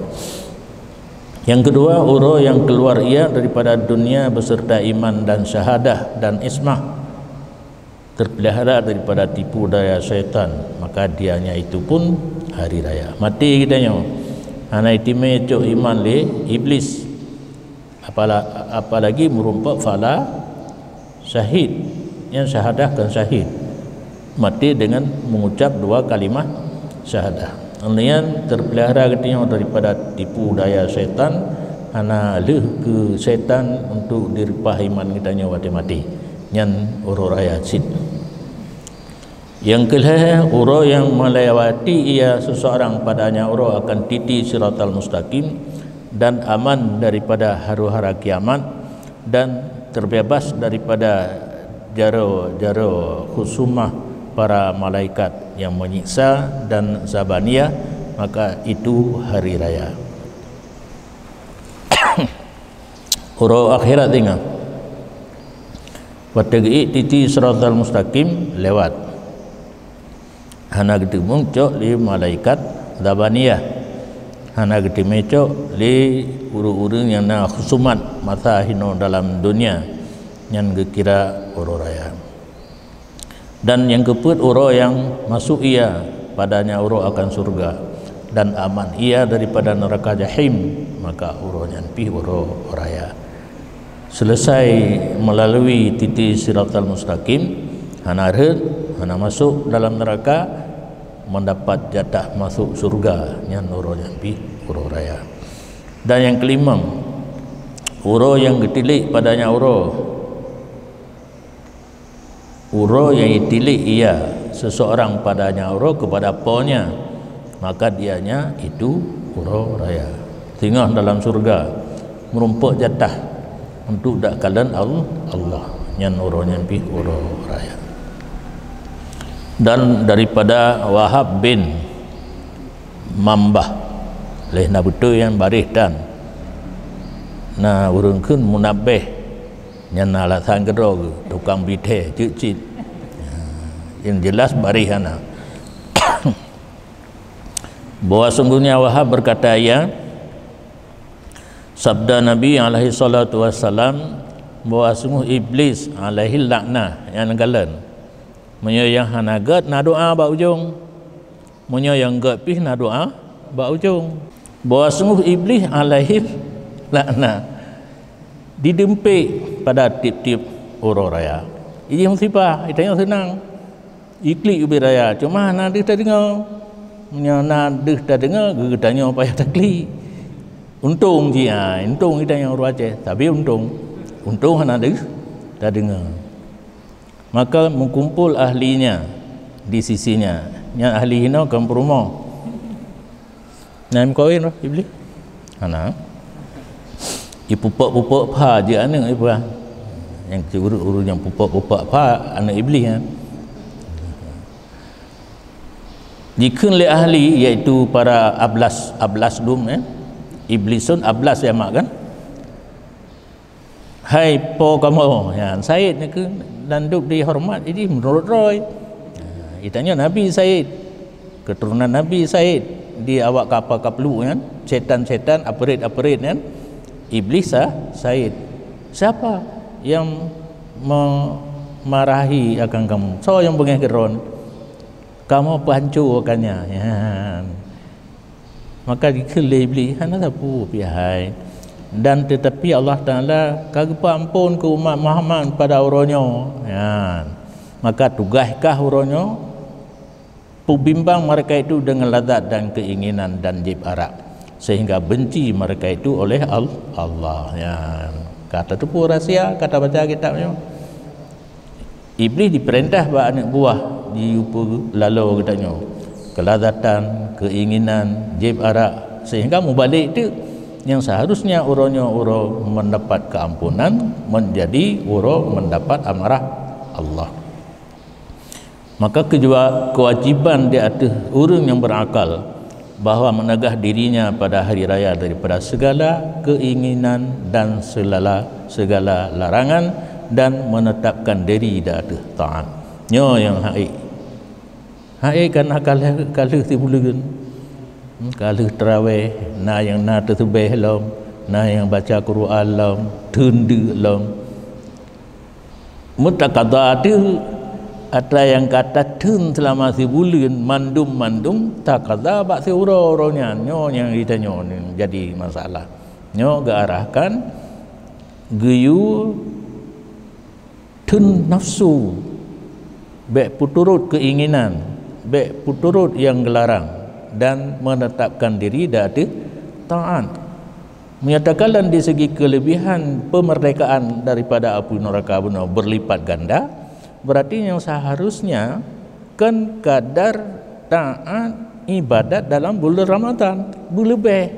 Yang kedua, uroe yang keluar ia daripada dunia beserta iman dan syahadah dan ismah, terpelihara daripada tipu daya syaitan, maka dianya itu pun hari raya. Maté geutanyoe, hana itimé cok iman lé Iblis, apala-, apalagi meurumpok fala syahid, nyang syahadah kon syahid. mati dengan mengucap dua kalimah syahadah. Nyan terpelihara geutanyoe daripada tipu daya syaitan, hana lheueh keu syaitan untuk direupah iman geutanyoe watée maté. Nyan uroe raya cit. Nyang keulhée, uroe nyang melewati ia seseorang padanya uroe akan titi siratal mustaqim dan aman daripada haru-hara kiamat dan terbebas daripada jaroe-jaroe khusumah para malaikat yang menyiksa dan zabaniyah, maka itu hari raya. Uroe akhirat tinggai. Watée geuék titi siratal mustaqim lewat. Hana geuteumeung cok lé malaikat zabaniyah. Hana geuteumé cok lé ureuëng-ureuëng nyang na khusumat masa hinoe dalam donya, nyan geukira uroe raya. Dan nyang keupeuet uroe nyang masuk ia padanya uroe akan surga, dan aman ia daripada neraka jahim, maka uroe nyan pih uroe raya. Selesai melalui titi siratal mustaqim, hana rhët, hana masuk dalam neraka, mendapat jatah masuk surga, nyan uroe nyan pih uroe raya. Dan nyang keulima, uroe nyang geutilik padanya uroe. Uroe nyang ditilik ia seseorang padanya uroe kepada ponya, maka dianya itu uroe raya. Singoh dalam surga, meurumpok jatah untuk dak kalon Al-, Allah. Nyan uroe nyan pih uroe raya. Dan daripada Wahab bin Mambah, leh na beutôi nyan baréh tan. Na ureuëng kheun Munabbih, nyan alasan keudroe geuh, tukang bithée, cit-cit. Yang jelas baréh hana. Bahwa sungguhnya Wahab berkata ia, sabda Nabi alaihi salatu wassalam, bahwa sungguh Iblis alaihi laknah nyang galon. Meunyoe nyang hana gét na doa bak ujong, meunyoe nyang gét pih na doa bak ujong. Bahwa sungguh Iblis alaihi laknah didumpék pada tieb-tieb uroe raya. Iji musibah, geutanyoe seunang. Iklik ubit raya, cuma hana deuh tadeungoe. Meunyoe na deuh tadeungoe, geutanyoe payah taklik. Untông jih, ha, untông geutanyoe ureuëng Aceh, tapi untông. Untông hana deuh tadeungoe. Maka meukumpol ahlinya di sisinya. Nyan ahli hinoe kon peurumoh. Na meukawen roh Iblih? Hana. Ipupok-pupok pha jeuet aneuëk iba. Nyang ureuëng-ureuëng nyang pupok-pupok pha aneuëk Iblih nyan. Jikheun lé ahli, yaitu para ablas, ablas dum, eh. Iblisun ablas ya mak kan? Hai po kamoe, nyan Said nyan keuh dan dub dihoreumat, jadi meunurot droe. Ha, geutanyoe Nabi Said, keuturonan Nabi Said, di awak kapa kapluek nyan, setan-setan, apeurét-apeurét nyan, Iblih sa-, Said. Siapa yang memarahi akan kamu? Soe nyang beungéh keu droe? Kamoe peuhanco akan nyan. Nyan. Maka jikheun lé Iblih, hana sapeue pih hai. Dan tetapi Allah Taala ka geupeuamphon keu umat Muhammad pada uroe nyoe. Nyan. Maka tugaih kah uroe nyoe, peubimbang mereka itu dengan lazat dan keinginan dan jieb arak, sehingga benci mereka itu oleh Al-, Allah. Nyan. Ka tateupeue rahsia, ka tabaca kitab nyoe. Iblih dipeurintah bak aneuëk buah jiyue peulaloe geutanyoe, keulazatan, keinginan, jieb arak, sehingga mubalek teuk. Nyang seharusnya uroe nyoe uroe mendapat keampunan, menjadi uroe mendapat amarah Allah. Maka keujua-, kewajiban di ateueh ureuëng nyang beurakal bahwa meunegah dirinya pada hari raya daripada segala keinginan dan selala, segala larangan, dan menetapkan diri di ateueh taat. Nyoe nyang haék. Haék kan na ka lheueh, ka lheueh sibuleuen. Hmm, ka lheueh taraweh, na nyang na teuseubeh lom, na nyang baca Quran lom, theun deuk lom. Meutakada teuh atra nyang ka tatheun seulama sibuleuen mandum-mandum takada bak siuroe-uroe nyan. Nyoe nyang geutanyoe nyang jadi masalah. Nyoe geuarahkan geuyue theun nafsu Bék peuturot keuinginan, bék peuturot nyang geularang, dan menetapkan diri di ateueh taát. Meunyoe takalon di segi keulebihan peumeurdekaan daripada apui neuraka bunoe beurlipat ganda, beurati nyang seuharusnya kon kadar taát ibadat dalam buleuen Ramadhan beuleubeh.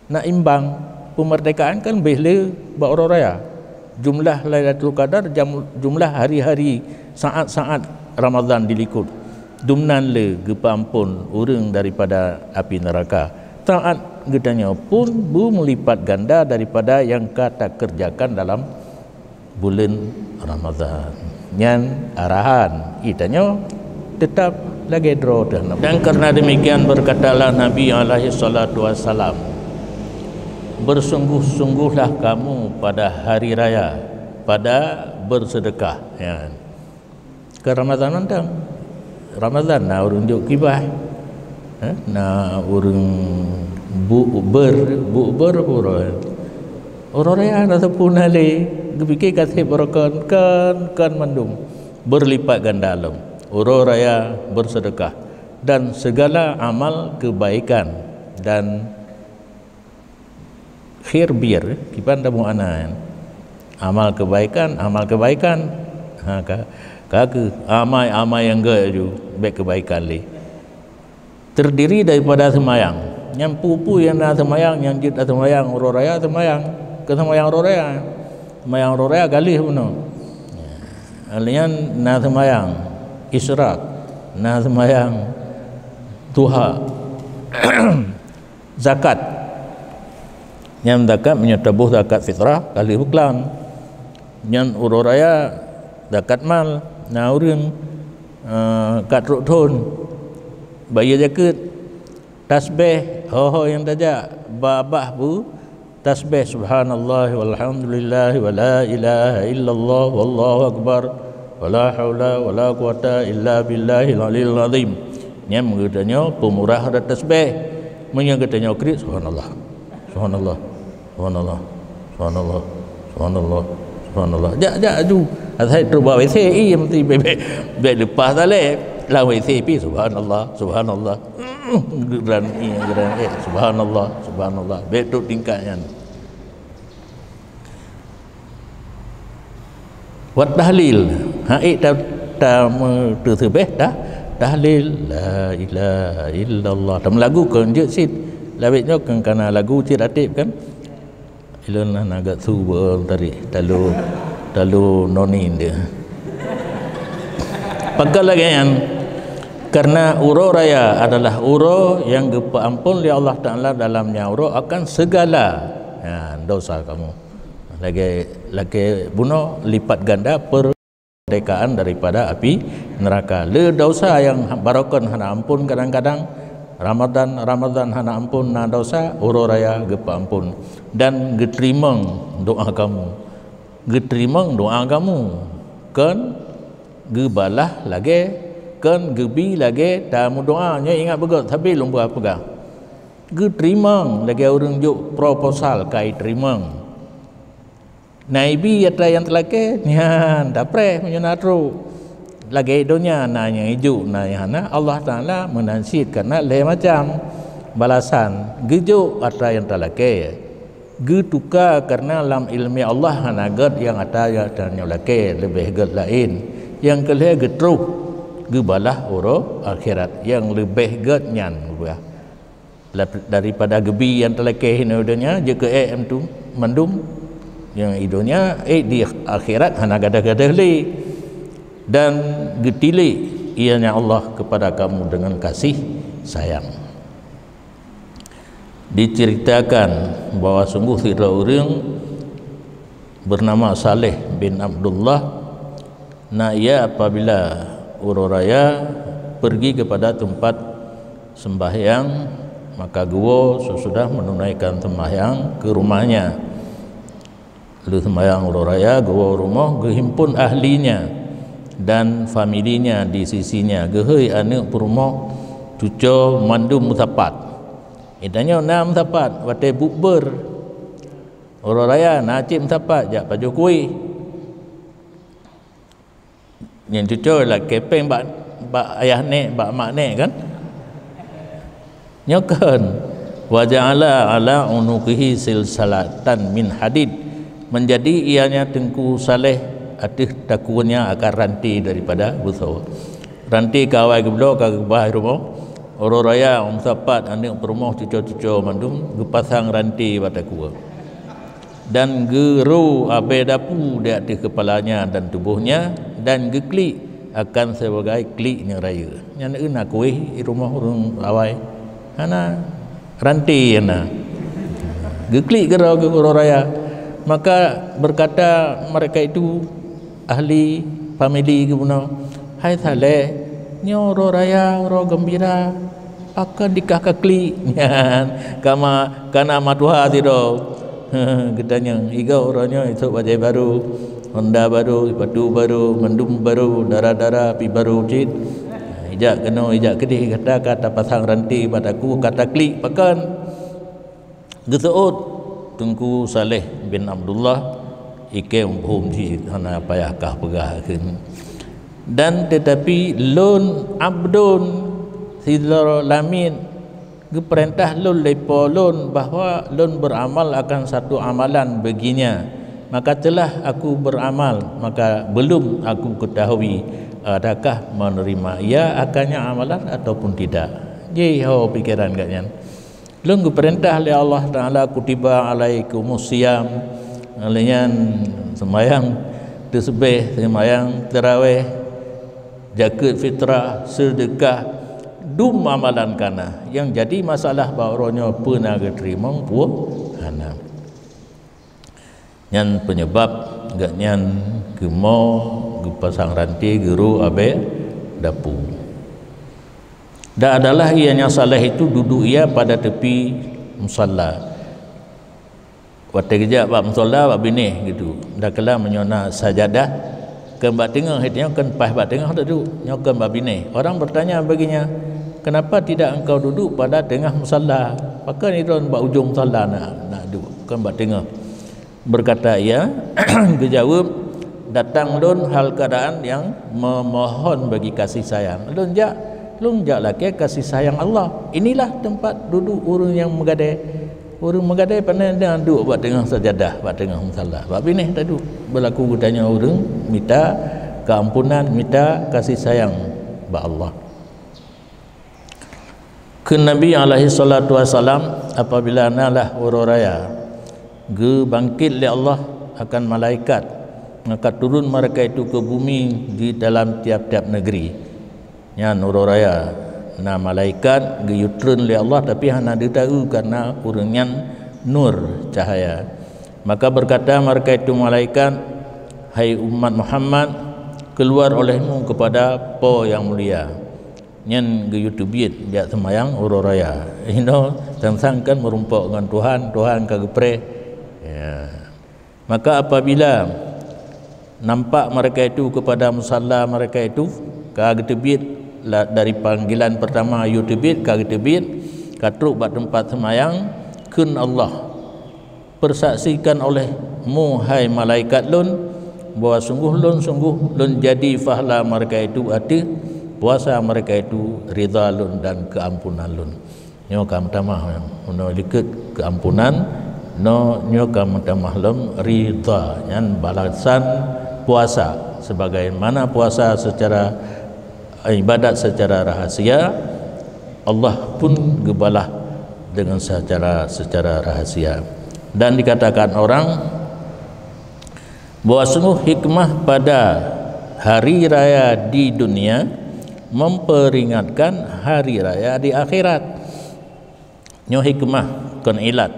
Na imbang, peumeurdekaan kan béh le bak uroe raya. Jumlah Lailatul Qadar, jam-, jumlah hari-hari, saát-saát Ramadhan dilikot. Dumnan le geupeuamphon ureuëng daripada api neuraka. Taát geutanyoe pun beumeulipat ganda daripada nyang ka takeureujakan dalam buleuen Ramadhan. Nyan arahan geutanyoe, teutab lagée droe teuh. Dan karena demikian berkatalah Nabi alaihi salatu wassalam, "Bersungguh-sungguhlah kamu pada hari raya, pada bersedekah." Nyan. Ke Ramadhan mantong. Ramadhan na ureuëng jok kiban. Eh, na ureuëng bu-, ber, bu-, ber, ber. Uroe raya na sapeue na lé, geupike ka seb beurokon, kon, kon mandum. Beurlipat ganda lom. Uroe raya beursedekah dan segala amal kebaikan dan khair bir, kiban tamu ana. Amal kebaikan, amal kebaikan. Ha, ka, ka keuh amai-amai nyang gét ju, bék kebaikan lé. Terdiri daripada seumayang. Nyang peue-peue nyang na seumayang, nyang jeuet seumayang, uroe raya seumayang, keu seumayang uroe raya. Seumayang uroe raya galih bunoe. Alian na seumayang isyraq, na seumayang duha. Zakat. Nyan zakat meunyoe taboh zakat fitrah kali beuklam. Nyan uroe raya zakat mal, na ureuëng, eh, ka trok thon bayeue zakeuet. Tasbeh, ho-ho nyang tajak, babah bu tasbeh, "Subhanallah walhamdulillah wa la ilaha illallah wallahu akbar, wa la haula wa la quwata illa billahil aliyil azim." Nyan geutanyoe peumurah dah tasbeh. Meunyoe geutanyoe kriet, "Subhanallah, subhanallah, subhanallah, subhanallah, subhanallah, subhanallah." Jak, jak aju. Asai trok bak W C, ih, mesti bék, bék, bék leupah talé. Lam W C pi, "Subhanallah, subhanallah." Geuran, ih, geuran, eh, "Subhanallah, subhanallah." Bék trok tingkat nyan. Wat tahlil, hai ta, ta meuteuseubeh ta, tahlil, "La ilaha illallah." Ta meulagu kon jeuet cit, labét nyoe kon kana lagu cit até kan. Ilôn na, na gak su beuol tadi, talu, talu nonin dia. Pakon lagée nyan, karena uroe raya adalah uroe nyang geupeuamphon lé Allah Taala dalam nyan uroe akan segala, ya, dosa kamu. Lagée, lagée bunoe lipat ganda peurdekaan daripada api neuraka. Le dosa nyang barokon hana amphon kadang-kadang, Ramadan, Ramadan hana amphon na dosa, uroe raya geupeuamphon dan geuteurimong doa kamu. Geuteurimong doa kamu. Kon geubalah lagée, kon geubi lagée tameudoa. Nyoe ingat beugét, sabe lôn peugah. Geuteurimong lagée ureuëng jok proposal ka iteurimong. Na ibi atra nyang teulakée, nyan tapreh meunyoe na trok. Lagée donya na nyang ijok, na nyang hana, Allah Taala meunan cit kana lhée macam balasan. Geujok atra nyang talakée, geutuka karena lam iéleumé Allah hana gét nyang atra nyang tanyoe lakée, leubeh gét laén. Nyang keu lhée geutroh geubalah uroe akhirat nyang leubeh gét nyan geuba. Lap-, daripada geubi nyang talakée inoe donya, jeuet keu ék mandum nyang i donya, ék di akhirat hana gadôh-gadôh lé. Dan geutilék ianya Allah kepada kamu dengan kasih sayang. Diceritakan bahwa sungguh sidroe ureuëng bernama Saleh bin Abdullah, na ia apabila uroe raya pergi kepada tempat sembahyang, maka geuwoe sesudah menunaikan sembahyang ke rumahnya. Lheueh sembahyang uroe raya, geuwoe rumoh, geuhimpun ahlinya dan familinya di sisinya, geuhôi aneuëk peurumoh, cucoe mandum meusapat. Geutanyoe na meusapat watée buet beuet. Uroe raya na cit meusapat jak pajoh kueh. Nyang cucoe lah kepeng bak, bak ayah nek, bak mak nek kan? Nyoe kan, "Wa ja'ala ala unuqihi silsilatan min hadid." Menjadi ianya Teungku Saleh ateueh takue nyan akan ranté daripada beusoe. Ranté ka awai geubloe ka geubah rumoh. Uroe raya, ureuëng sapat, aneuëk peurumoh, cucoe-cucoe mandum geupasang ranté bak takue. Dan geuro abée dapu di ateueh keupalanya dan tubohnya, dan geuklik akan sibagai klik nyang rayeuk. Nyan na kueh di rumoh ureuëng awai. Hana, ranté na. Geuklik keudroe keu uroe raya. Maka berkata mereka itu, ahli famili geubunoe, "Hai Saleh, nyoe uroe raya, uroe geumbira, pakon dikah ka klik?" Nyan, kama, kana matuha sidroe. Geutanyong, "Igoe uroe nyoe, isok bajée barô, honda barô, sipatu barô, mandum barô, dara-dara pi barô cit. Ijak keunoe, ijak keudeh, gata ka tapasang ranté bak takue, ka taklik, pakon?" Geuseuôt Teungku Saleh bin Abdullah, ikée muphom jih hana payah kah peugah kheun. Dan tetapi lôn abdun sidroe lamiet, geupeurintah lôn lé po lôn bahwa lôn beramal akan satu amalan baginya. Maka telah aku beramal, maka belum aku ketahui adakah menerima ia akannya amalan ataupun tidak. Jih ho pikeran gobnyan. Lôn geupeurintah lé Allah Taala, "Kutiba alaikumus siyam." Lé nyan seumayang teusbeh, seumayang taraweh, jakeuet fitrah, seudeukah, dum amalan kana. Nyang jadi masalah bak uroe nyoe peue na geuteurimong, peue hana. Nyan peunyeubab gobnyan geumo geupasang ranté geuro abée dapu. Dan adalah ianya Saleh itu duduk ia pada tepi musalla. Watée geujak bak musalla, bak binéh gitu. Dakala meunyoe na sajadah, kheun bak teungoh, nyoe kheun paih bak teungoh teuduek, nyoe kheun bak binéh. Orang bertanya baginya, "Kenapa tidak engkau duduk pada tengah musalla? Pakon droen bak ujong musalla na, na duek, kheun bak teungoh?" Berkata ia, geujaweueb, "Datang lôn hal keadaan yang memohon bagi kasih sayang." Lôn jak, lôn jak lakée kasih sayang Allah. Inilah tempat duduk ureuëng nyang meugadée. Ureuëng meugadée pane na duek bak teungoh sajadah, bak teungoh musalla. Bak binéh taduek. Beulaku geutanyoe ureuëng mita keuampunan, mita kasih sayang bak Allah. Kheun Nabi alaihi salatu wasalam, apabila nalah uroe raya, geubangkét lé Allah akan malaikat, maka turun mereka itu ke bumi di dalam tiap-tiap negeri. Nyan uroe raya, na malaikat geuyue treun lé Allah, tapi hana geutaeu karena ureuëng nyan nur, cahaya. Maka berkata mereka itu malaikat, "Hai umat Muhammad, keluar olehmu kepada Po yang mulia." Nyan geuyue teubiet jak seumayang uroe raya. Inoe sang-sang kan meurumpok ngon Tuhan, Tuhan ka geupreh. Ya. Maka apabila nampak mereka itu kepada musalla mereka itu, ka geuteubiet la-, dari panggilan pertama yue teubiet, ka geuteubiet, ka trok bak teumpat seumayang, kheun Allah, "Peusaksikan olehmu, hai malaikat lôn, bahwa sungguh lôn, sungguh lôn jadi pahala mereka itu ateueh puasa mereka itu, ridha lôn dan keuampunan lôn." Nyoe ka meutamah, nyoe likot keuampunan, nyoe, nyoe ka meutamah lom ridha, nyan balasan puasa. Sebagaimana puasa secara, ibadat secara rahasia, Allah pun geubalah dengan secara, secara rahasia. Dan dikatakan orang bahwa sungguh hikmah pada hari raya di dunia memperingatkan hari raya di akhirat. Nyoe hikmah kon ilat.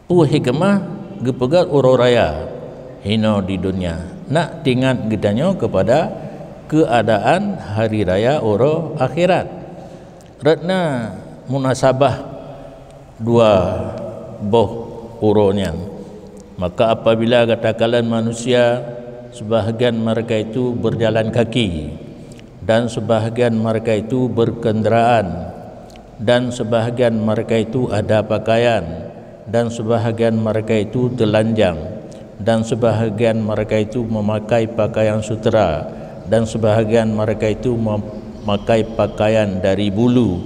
Peue hikmah geupeugét uroe raya hinoe di dunia? Nak teuingat geutanyoe kepada keuadaan hari raya uroe akhirat. Rot na munasabah dua boh uroe nyan. Maka apabila gata kalon manusia, sebahagian mereka itu berjalan kaki, dan sebahagian mereka itu berkendaraan, dan sebahagian mereka itu ada pakaian, dan sebahagian mereka itu telanjang, Dan sebahagian mereka itu memakai pakaian sutera, dan sebahagian mereka itu memakai pakaian dari bulu,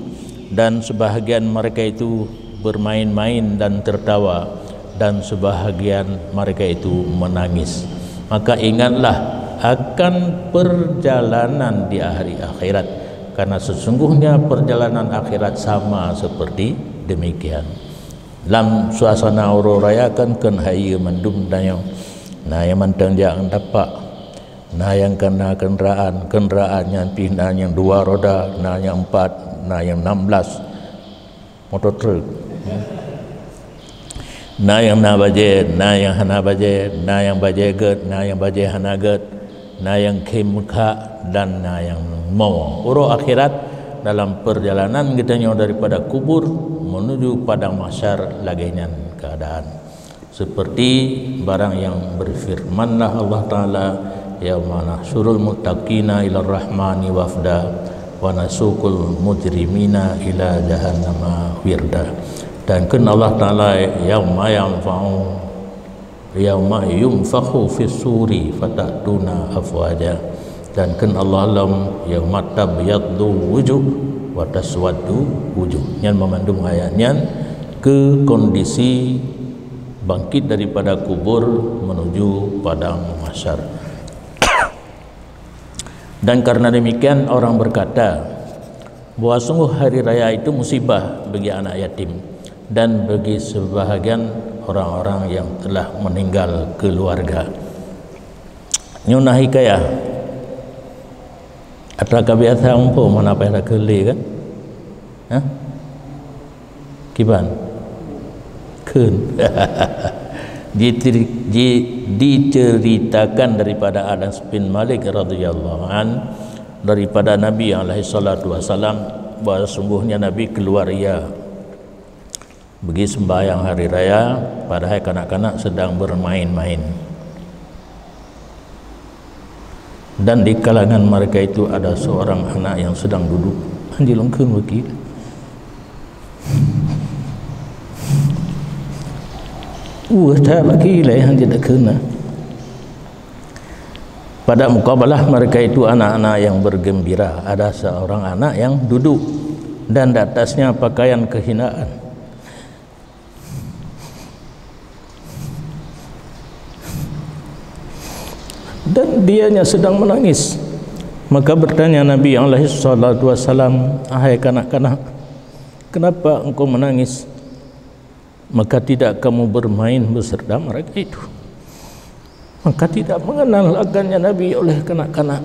dan sebahagian mereka itu bermain-main dan tertawa, dan sebahagian mereka itu menangis. Maka ingatlah akan perjalanan di hari akhirat, karena sesungguhnya perjalanan akhirat sama seperti demikian. Lam suasana uroe raya kan kheun hayeue mandum tanyoe. Na nyang mantong jak ngon tapak, na nyang kana kenderaan, kenderaan nyan pih na nyang dua roda, na nyang empat, na nyang enam belas, motor truk. Na nyang na bajée, na nyang hana bajée, na nyang bajée gét, na nyang bajée hana gét, na nyang khém meukhak, dan na nyang mo. Uroe akhirat, dalam perjalanan geutanyoe daripada kubur menuju padang mahsyar, lagée nyan keadaan. Seperti barang yang berfirmanlah Allah Ta'ala, "Yauma nahsyurul muttaqina ilar rahmani wafda, wa nasuqul mujrimina ila jahannama wirda." Dan kheun Allah Ta'ala, "Yauma yanfa'u, yauma yunfakhu fis suri fatatuna afwaja." Dan kheun Allah lom, "Yauma tabyaddu wujuh wa taswaddu wujuh." Nyan meumandum ayat nyan keu kondisi bangkit daripada kubur menuju padang mahsyar. Dan karena demikian orang berkata bahwa sungguh hari raya itu musibah bagi anak yatim dan bagi sebahagian orang-orang yang telah meninggal keluarga. Nyoe na hikayah. Atra ka biasa muphom hana payah takheun lé kan? Hah? Kiban? Kheun. Diteri-, ji-, diceritakan daripada Anas bin Malik radhiyallahu an, daripada Nabi alaihi salatu wasalam, bahwa sungguhnya Nabi keluar ia bagi sembahyang hari raya, padahai kanak-kanak sedang bermain-main. Dan di kalangan mereka itu ada seorang anak yang sedang duduk. Hanjeuet lôn kheun bagi. Wah, that bagi lé hanjeuet kheun. Pada mukabalah mereka itu anak-anak yang bergembira, ada seorang anak yang duduk dan di atasnya pakaian kehinaan. Dan dianya sedang menangis. Maka bertanya Nabi alaihi salatu wasalam, "Hai kanak-kanak, kenapa engkau menangis?" Maka tidak kamu bermain beserta mereka itu. Maka tidak mengenal akannya Nabi oleh kanak-kanak.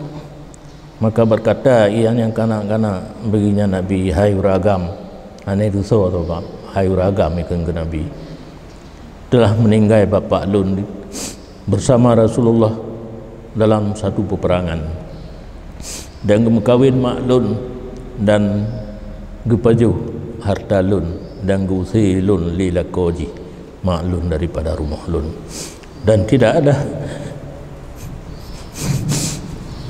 Maka berkata ia nyang kanak-kanak bagi nyan Nabi, "Hai ureueng agam, aneuëk dusoe atau bak, hai ureueng agam," ikheun keu Nabi, "telah meninggai bapak lôn bersama Rasulullah dalam satu peperangan. Dan geumeukawen mak lôn dan geupajoh harta lôn dan geuuse lôn lé lakoe jih mak lôn daripada rumoh lôn. Dan tidak ada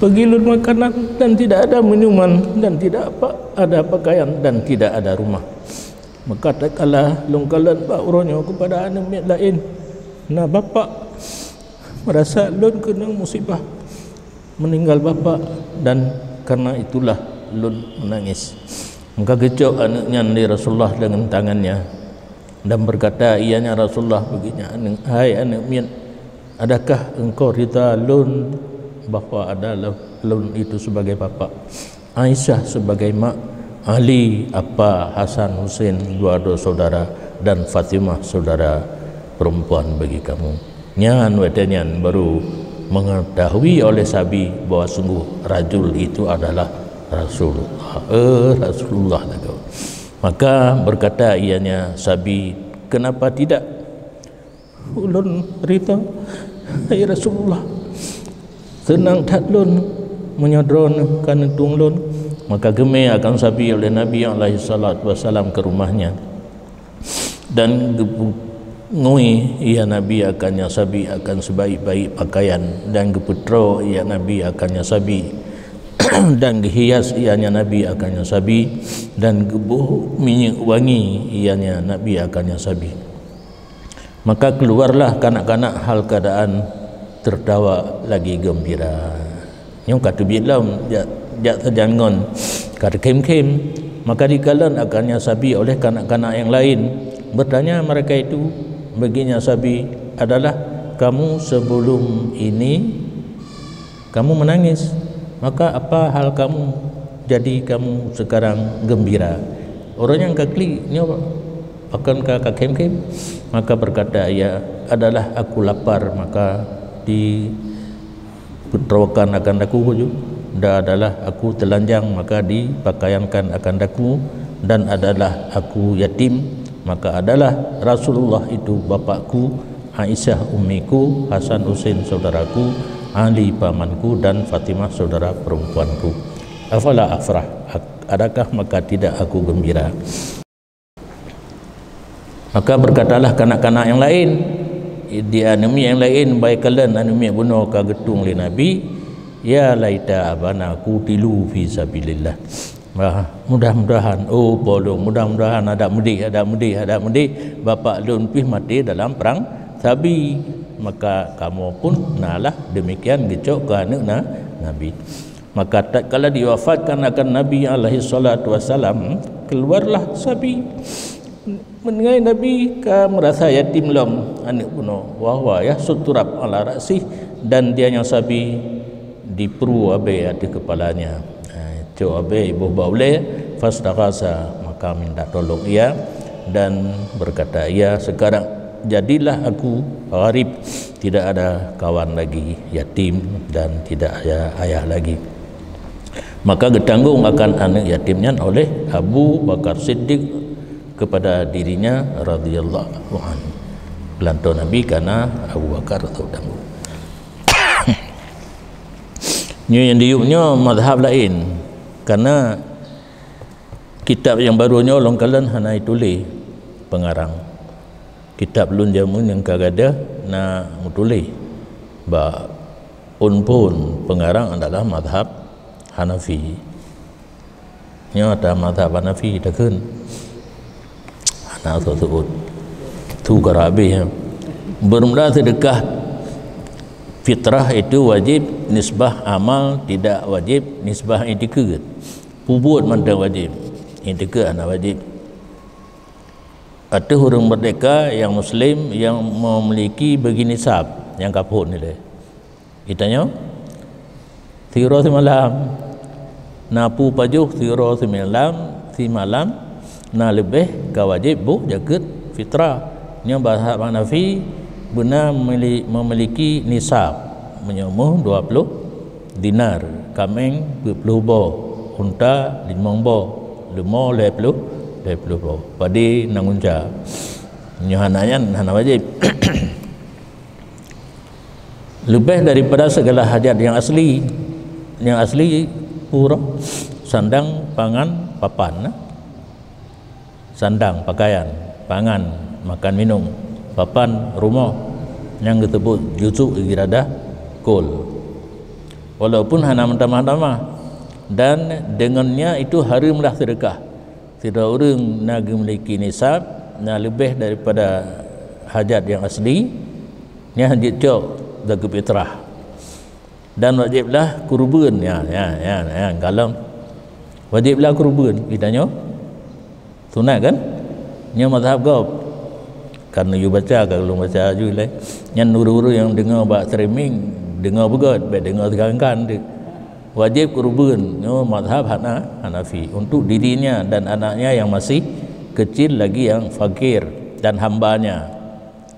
bagi lôn makanan, dan tidak ada minuman, dan tidak apa, ada pakaian, dan tidak ada rumah." Maka tatkala lôn kalon bak uroe nyoe keupada aneuëk miet laén, na bapak, merasa lôn keunong musibah, meninggal bapak, dan karena itulah lôn menangis. Maka geucok aneuëk nyan lé Rasulullah dengan tangannya dan berkata, ia nyan Rasulullah bagi nyan aneuëk, "Hai aneuëk miet, adakah engkau rida lôn bahwa ada lôn itu sebagai bapak, Aisyah sebagai mak, Ali apa, Hasan, Husein, dua-dua saudara, dan Fatimah saudara perempuan bagi kamu?" Nyan watée nyan baru mengetahui oleh Sabi bahwa sungguh rajul itu adalah Rasulullah. Eh, Rasulullah lagoe. Maka berkata ianya Sabi, "Kenapa tidak?" "Ulôn rida, hai Rasulullah. Seunang that lôn meunyoe droeneueh ka neutueng lôn." Maka geumé akan Sabi oleh Nabi alaihi salatu wasalam ke rumahnya. Dan geupungui ia Nabi akannya Sabi akan sebaik-baik pakaian, dan geupeutroe ia Nabi akannya Sabi, dan geuhias ianya Nabi akannya Sabi, dan geuboh minyeuk wangi ianya Nabi akannya Sabi. Maka keluarlah kanak-kanak hal keadaan tertawa lagi gembira. Nyoe ka teubiet lom, jak, jak sajan ngon ka teukhém-khém. Maka dikalon akannya sabi oleh kanak-kanak yang lain. Bertanya mereka itu bagi nyak sabi adalah, "Kamu sebelum ini kamu menangis, maka apa hal kamu jadi kamu sekarang gembira?" Orang nyang ka klik nyoe pakon ka, ka khém-khém, maka berkata ia, "Adalah aku lapar, maka dipeutrokan akan daku baju, dan adalah aku telanjang, maka dipakaiankan akan daku, dan adalah aku yatim, maka adalah Rasulullah itu bapakku, Aisyah ummiku, Hasan Husain saudaraku, Ali pamanku, dan Fatimah saudara perempuanku. Afala afrah? Adakah maka tidak aku gembira?" Maka berkatalah kanak-kanak yang laén, di aneuk miet yang laén, bai kalon aneuk miet bunoe ka geutueng lé Nabi, "Ya laita abana qutilu fi sabilillah." Bah, mudah-mudahan, oh po lôn, mudah-mudahan adak meudeh, adak meudeh, adak meudeh, bapak lôn pih maté dalam perang sabi. Maka kamoe pun nalah demikian geucok keu aneuk na-, Nabi. Maka tatkala diwafatkan akan Nabi alaihi salatu wasalam, keluarlah sabi. Mendengai Nabi ka merasa yatim lom aneuk bunoe, wa huwa yahussu turab ala ra'sih, dan dia nyang sabi diperu abée ateueh kepalanya. Ha, cok abée iboh bak ulée, fastaghasa, maka minta tolong ia, dan berkata ia, "Sekarang jadilah aku gharib, tidak ada kawan lagi, yatim, dan tidak ada ayah lagi." Maka geutanggong akan aneuk yatim nyan oleh Abu Bakar Siddiq kepada dirinya radhiyallahu anhu. Peulantô Nabi kana Abu Bakar teutanggong. Nyoe nyang diyueb nyoe mazhab laén, karena kitab nyang barô nyoe lôn kalon hana ituléh peungarang. Kitab lôn jameun nyang ka gadôh na meutuléh bak phon-phon peungarang adalah mazhab Hanafi. Nyoe ata mazhab Hanafi takheun. Hana seuôt-seuôt. Tu ka habéh. Bermula sedekah fitrah itu wajib nisbah amal, tidak wajib nisbah itikeuet. Peubuet mantong wajib. Itikeuet hana wajib. Ateueh ureuëng merdeka nyang muslim nyang memiliki bagi nisab nyang ka phon nilai. Geutanyoe, sidroe simalam. Na peue pajoh sidroe simalam, simalam, na leubeh ka wajéb boh jakeuet fitrah. Nyoe mazhab Hanafi beuna meli-, memiliki nisab, meunyoe méuh dua ploh dinar, kaméng peuet ploh boh, unta limong boh, leumô lhée ploh, lhée ploh boh, padé nan gunca. Nyoe hana nyan hana wajéb. Leubeh daripada segala hajat nyang asli. Nyang asli pura sandang, pangan, papan, nah. Sandang, pakaian, pangan, makan minum, papan, rumoh, nyang geusebut juzuk iradah kul. Walaupun hana meutamah-tamah, dan deungonnya itu hareuem lah seudeukah. Sidroe ureuëng na geumiliki nisab, na leubeh daripada hajat nyang asli, nyan jeuet cok zakeuet fitrah. Dan wajéb lah keureubeuen, ya, ya, ya, ya, galom. Wajéb lah keureubeuen, geutanyoe sunat kan? Nyoe mazhab gob. Karena yue baca, ka lôn baca aju lé. Nyan ureuëng-ureuëng nyang deungoe bak streaming, deungoe beugét, bék deungoe teukan-kan tu. Wajéb keureubeuen, nyoe mazhab hana, Hanafi, untuk dirinya dan anaknya yang masih kecil lagi yang fakir dan hambanya.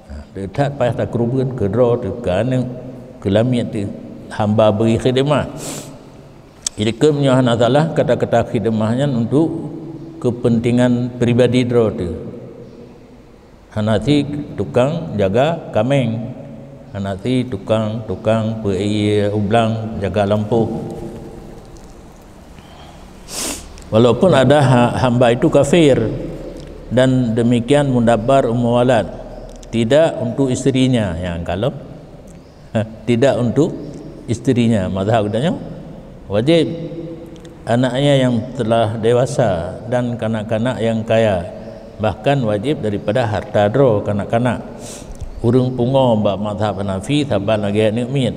Nah, that payah takeureubeuen keu droe teuh, keu aneuk, keu lamiet teuh, hamba bri khidmah. Jadi keu meunyoe hana salah, kata-kata khidmah nyan untuk kepentingan pribadi droe teuh. Hana si tukang jaga kaméng, hana si tukang-tukang peuék ublang jaga lampôh. Walaupun ada ha-, hamba itu kafir, dan demikian mudabbar ummu walad, tidak untuk isterinya, nyang kalon. Tidak untuk isterinya. Mazhab geutanyoe wajéb anaknya yang telah dewasa dan kanak-kanak yang kaya, bahkan wajéb daripada harta droe kanak-kanak. Ureuëng pungo bak mazhab Hanafi saban lagée aneuëk miet,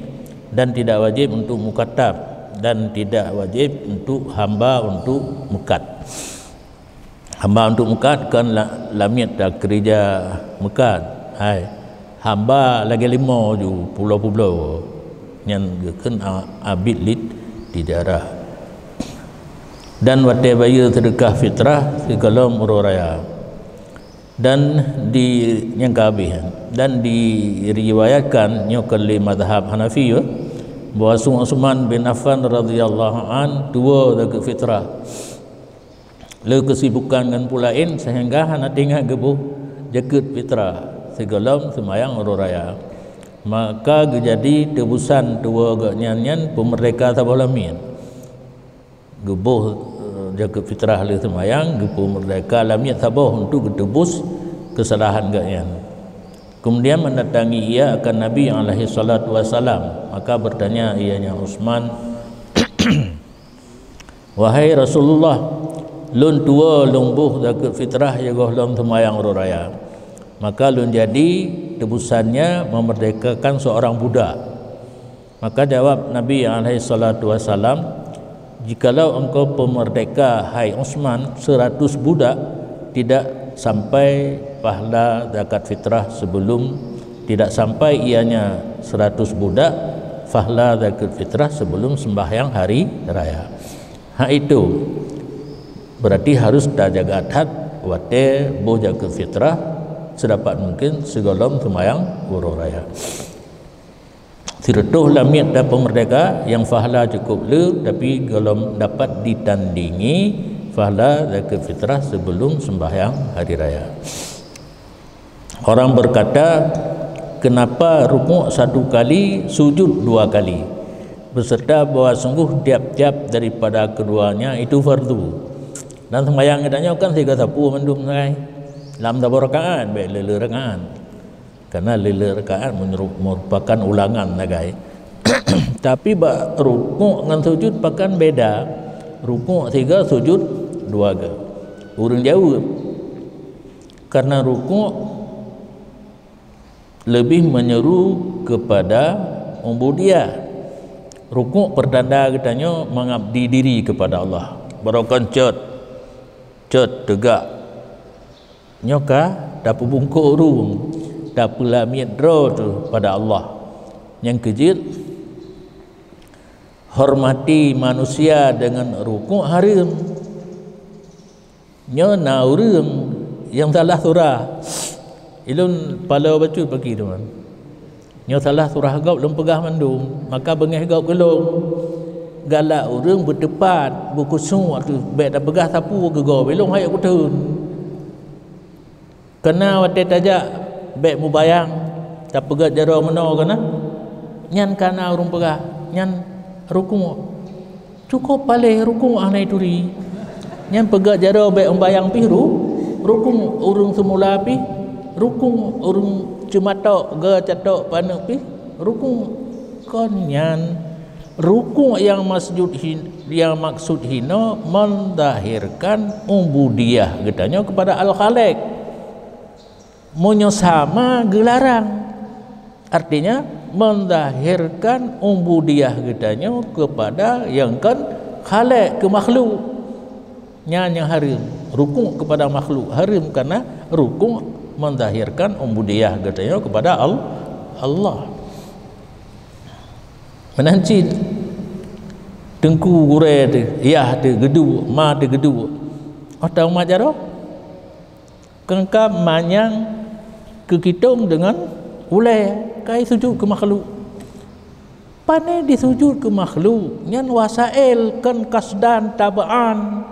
dan tidak wajib untuk mukatab, dan tidak wajib untuk hamba untuk mukat. Hamba untuk mukat kan la-, lamiet takeurija mukat. Hai, hamba lagée limo ju pulo-pulo, nyan geukheun a-, abit lit tijarah. Dan watée bayeue seudeukah fitrah sigohlom uroe raya. Dan di nyang ka habéh, dan diriwayatkan nyoe keu lé mazhab Hanafi, ya, bahwa Utsman bin Affan radhiyallahu an tuwoe zakeuet fitrah. Le keusibukan ngon peue laén sehingga hana teuingat geuboh zakeuet fitrah sigohlom seumayang uroe raya. Maka geujadi teubusan tuwoe gobnyan nyan peumeurdeka saboh lamiet. Geuboh, eh, zakeuet fitrah lé seumayang, geupeumeurdeka lamiet saboh untuk geuteubuih keusalahan gobnyan. Kemudian mendatangi ia akan Nabi alaihi salatu wasalam. Maka bertanya ianya Utsman, "Wahai Rasulullah, lôn tuwoe lôn boh zakeuet fitrah sigohlom seumayang uroe raya. Maka lôn jadi teubusannya meumerdekakan seorang budak." Maka jawab Nabi alaihi salatu wasalam, "Jikalau engkau peumerdeka, hai Utsman, seratus budak, tidak sampai pahala zakat fitrah sebelum, tidak sampai ianya seratus budak, pahala zakat fitrah sebelum sembahyang hari raya." Hak itu berarti harus tajaga that watée boh zakeuet fitrah sedapat mungkin sigohlom seumayang uroe raya. Sireutôh lamiet dan peumerdeka nyang pahala cukup le, tapi gohlom dapat ditandingi pahala zakeuet fitrah sebelum sembahyang hari raya. Orang berkata, "Kenapa rukuk satu kali, sujud dua kali?" Beserta bahwa sungguh tiap-tiap daripada keduanya itu fardu. Dan sembahyang geutanyoe kan sigoe sapeue mandum sagai. Lam saboh rakaat, bék le-le rakaat. Karena le-le rakaat menyeru-, merupakan ulangan sagai. Tapi bak rukuk ngon sujud pakan beda. Rukuk sigoe, sujud dua goe. Ureuëng jaweueb, karena rukuk lebih menyeru kepada ubudiyah. Rukuk pertanda geutanyoe mengabdi diri kepada Allah. Barokan cot, cot teugak. Nyoe ka tapeubungkôh ureuëng, tapeulamiet droe teuh pada Allah. Nyang keujeuet, hormati manusia deungon rukuk hareuem. Nyoe na ureuëng nyang salah surah. Ilôn paloe bacut pagi teuma. Nyoe salah surah gob lôn peugah mandum, maka beungéh gob keu lôn. Galak ureuëng beuteupat, beukhusyuk, bék tapeugah sapeue keu gob, ilôn hai kuteun. Keunan watée tajak bék mubayang, tapeugét jaroe meunoe keunan. Nyan kana ureuëng peugah, nyan rukuk. Cukôp paléh rukuk hana jituri. Nyan peugét jaroe bék mubayang pih ru-, rukuk, ureuëng seumula pih rukuk, ureuëng ceumatok geucatok paneuk pih rukuk. Kon nyan rukuk nyang masjud hin-, nyang maksud hinoe mendahirkan ubudiyah geutanyoe kepada Al-Khaliq. Meunyoe sama geularang, artinya mendahirkan ubudiyah geutanyoe kepada nyang kon Khaliq, keu makhluk. Nyan nyang hareuem. Rukuk kepada makhluk hareuem karena rukuk mendahirkan ubudiyah geutanyoe kepada Al-, Allah. Meunan cit teungku gurée teuh, yah teuh geuduek, ma teuh geuduek. Oh tahu mat jaroe? Keungkab manyang keukitong deungon ulée, kai sujud keu makhluk. Pane disujud keu makhluk, nyan wasail kon kasdan tabaan.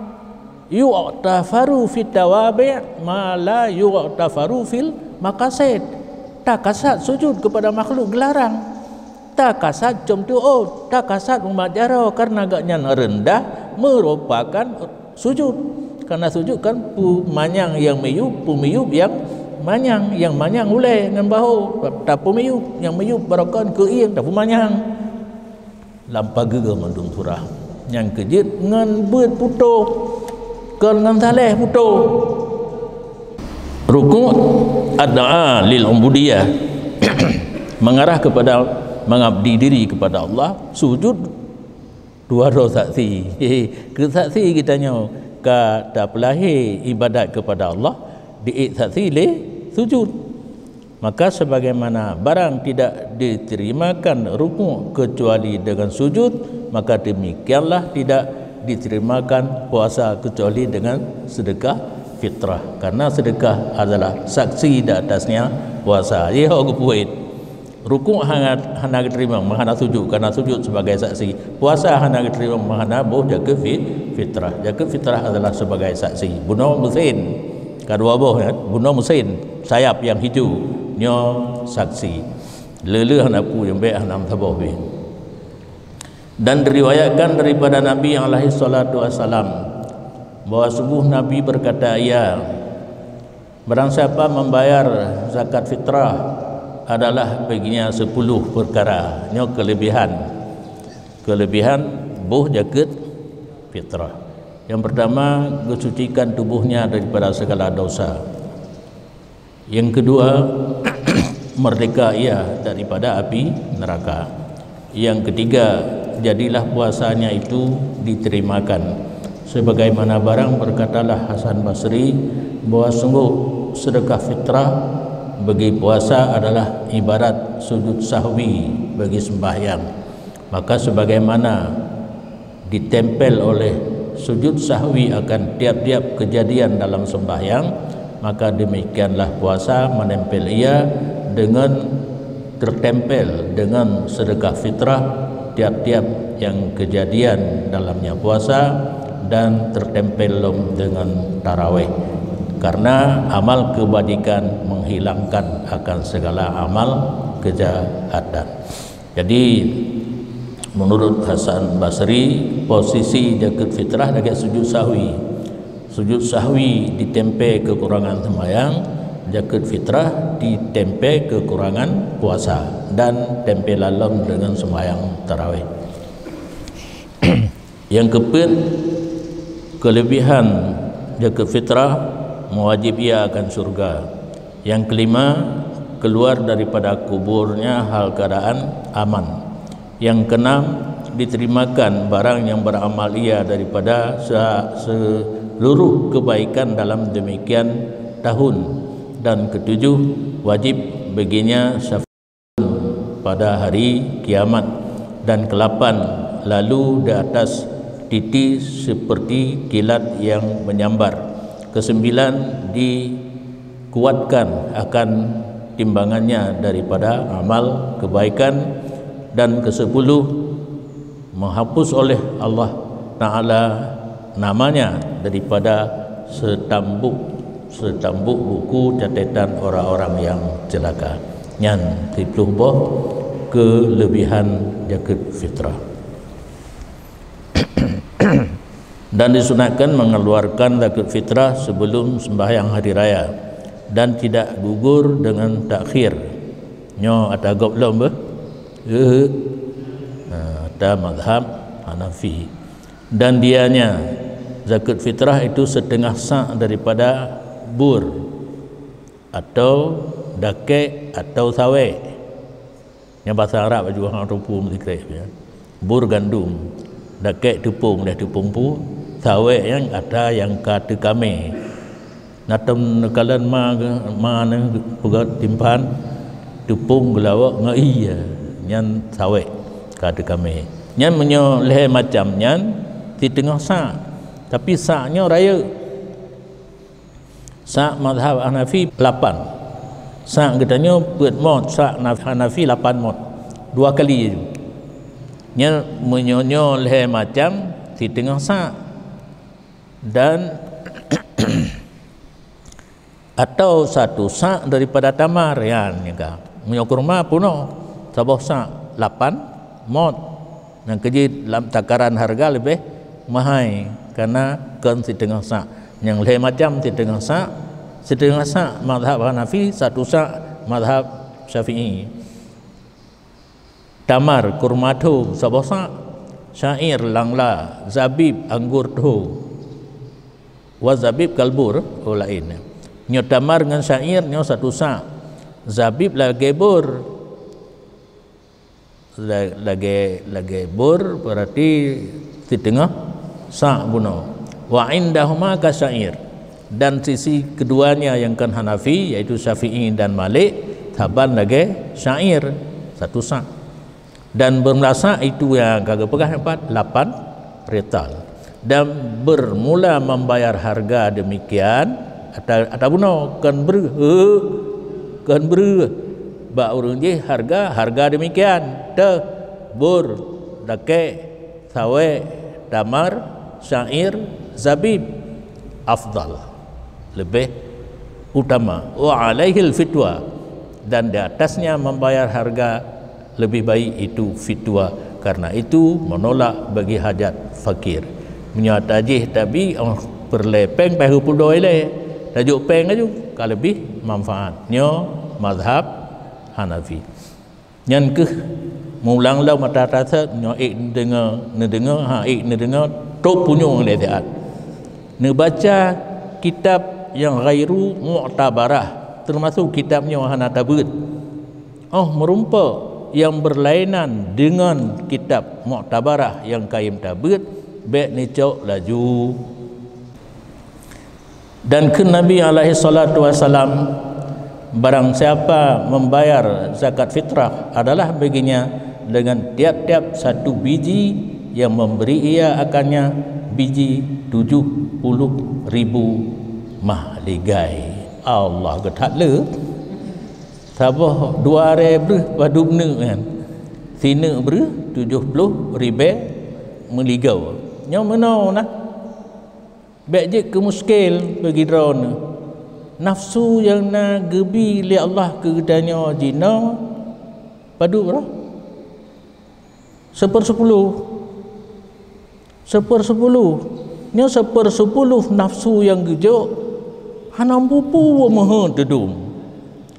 Yu'tafaru fit tawabi' ma la yu'tafaru fil maqasid. Takasad sujud kepada makhluk geularang. Takasad com teuôt, takasad umat jaroe karena gobnyan rendah merupakan sujud. Karena sujud kan peumanyang nyang miyueb, peumiyueb nyang manyang, nyang manyang ulée ngon bahô, tapeumiyueb, nyang miyueb baroekon keuieng tapeumanyang. Lam pageue mandum surah. Nyang keujeuet ngon beuet putôh, kon ngon saléh putôh. Rukuk ad'a lil ubudiyah. Mengarah kepada mengabdi diri kepada Allah, sujud dua droe saksi. Keu saksi geutanyoe ka tapeulahé ibadat kepada Allah, diék saksi lé sujud. Maka sebagaimana barang tidak diterimakan rukuk kecuali dengan sujud, maka demikianlah tidak diterimakan puasa kecuali dengan sedekah fitrah. Karena sedekah adalah saksi di atasnya puasa. Ye ho geupuet. Rukuk hana, hana geuteurimong, meuhana sujud, karena sujud sebagai saksi. Puasa hana geuteurimong, meuhana boh jakeuet fi-, fitrah. Jakeuet fitrah adalah sebagai saksi. Bunoe meusén, ka dua boh, ya. Bunoe meusén, sayap nyang hijau, nyoe saksi. Le-le hana peue nyang bék, hana meusaboh pih. Dan diriwayatkan daripada Nabi alaihi salatu wasalam, bahwa sungguh Nabi berkata, ia, barang siapa membayar zakat fitrah adalah baginya sepuluh perkara. Nyoe kelebihan. Kelebihan boh jakeuet fitrah. Yang pertama, geusucikan tubuhnya daripada segala dosa. Yang kedua, merdeka ia daripada api neraka. Yang ketiga, jadilah puasanya itu diterimakan. Sebagaimana barang berkatalah Hasan Basri, bahwa sungguh sedekah fitrah bagi puasa adalah ibarat sujud sahwi bagi sembahyang. Maka sebagaimana ditempel oleh sujud sahwi akan tiap-tiap kejadian dalam sembahyang, maka demikianlah puasa menempel ia dengan tertempel dengan sedekah fitrah tiap-tiap yang kejadian dalamnya puasa dan tertempel lom dengan tarawih. Karena amal kebajikan menghilangkan akan segala amal kejahatan. Jadi, menurut Hasan Basri, posisi jakeuet fitrah lagèe sujud sahwi. Sujud sahwi ditempé kekurangan sembahyang, jakeuet fitrah ditempé kekurangan puasa dan tempelan lom dengan sembahyang tarawih. Yang keupeuet, kelebihan jakeuet fitrah mewajib ia akan syurga. Yang kelima, keluar daripada kuburnya hal keadaan aman. Yang keenam, diterimakan barang yang beramal ia daripada se-, seluruh kebaikan dalam demikian tahun. Dan ketujuh, wajib baginya syafaat pada hari kiamat. Dan kelapan, lalu di atas titi seperti kilat yang menyambar. Kesembilan, dikuatkan akan timbangannya daripada amal kebaikan. Dan kesepuluh, menghapus oleh Allah Ta'ala namanya daripada setambuk, setambuk buku catatan orang-orang yang celaka. Nyan siploh boh kelebihan jakeuet fitrah. Dan disunatkan mengeluarkan zakeuet fitrah sebelum sembahyang hari raya dan tidak gugur dengan takhir. Nyoe ata gob lom beuh? Eh. Nah, ata mazhab Hanafi. Dan dianya, zakeuet fitrah itu setengah sa' daripada bur, atau dakek, atau sawek. Nyang basa Arab juga hang teupeu meusikrek, ya. Bur gandum, dakek teupông, leh teupông pu, sawek nyang ata nyang ka teukamé. Na tom neukalon ma, ma neupeugah timphan, teupông geulawok ngon ie, nyan sawek ka teukamé. Nyan meunyoe lhée macam nyan, siteungoh sa', tapi sa' nyoe rayeuk. Sa' mazhab Hanafi lapan. Sa' geutanyoe peuet mot, sa' Hanafi lapan mot. Dua kali. Nyan meunyoe nyoe lhée macam, siteungoh sa'. Dan atau satu sa' daripada tamar, nyan ka. Meunyoe kurma peunoh, saboh sa' lapan mot. Nyang keujeuet lam takaran hareuga leubeh mahai, kana kon siteungoh sa'. Nyang lhée macam siteungoh sa', siteungoh sa' mazhab Hanafi, satu sa' mazhab Syafi'i. Tamar, kurma tho, saboh sa', syair, langla, zabib, anggor tho. Wa zabib kal bur, oh laén. Nyoe tamar ngon syair nyoe satu sa'. Zabib lagée bur. La-, lagée, lagée bor, berarti siteungoh sa' bunoe. Wa indahuma ka sya'ir. Dan sisi keduanya yang kan Hanafi, yaitu Syafi'i dan Malik, saban lagée sya'ir, satu sa'. Dan bermula sa' itu yang ka geupeugah empat, lapan rital. Dan bermula membayar harga demikian, ata-, ata bunoe, kon breuh, kon breuh. Bak ureuëng jih harga, harga demikian. Teuh, bor, dakek, sawek, tamar, syair, zabib. Afdal, lebih utama. Wa alaihil fitwa, dan di atasnya membayar harga lebih baik itu fitwa. Karena itu menolak bagi hajat fakir. Meunyoe tajih tabi, oh, peureulée péng paih peudoe ilée, tajok péng laju, ka lebih manfaat. Nyoe mazhab Hanafi. Nyan keuh mulang lom mata tasat nyoe ék neudeungoe, neudeungoe, ha ék neudeungoe, trok punyueng lé siat. Neubaca kitab nyang ghairu mu'tabarah, teumasok kitab nyoe hana tabeuet. Oh meurumpok nyang beurlainan deungon kitab mu'tabarah nyang kayém tabeuet, bék neucok laju. Dan kheun Nabi alaihi salatu wasalam, barang siapa membayar zakat fitrah adalah baginya dengan tiap-tiap satu biji yang memberi ia akannya biji tujuh puluh ribu mah ligai. Allah geuthat le. Saboh dua aré breuh padub neuk nyan. Sineuk breuh tujoh ploh ribée meuligoe. Nyoe meunoe na. Bék jeuet keu muskil bagi droeneuh. Nafsu nyang na geubi lé Allah keu geutanyoe jinoe padub roh? Seupersepuluh. Seupersepuluh. Nyoe seupersepuluh nafsu nyang geujok hana mupu meuheuet teudum.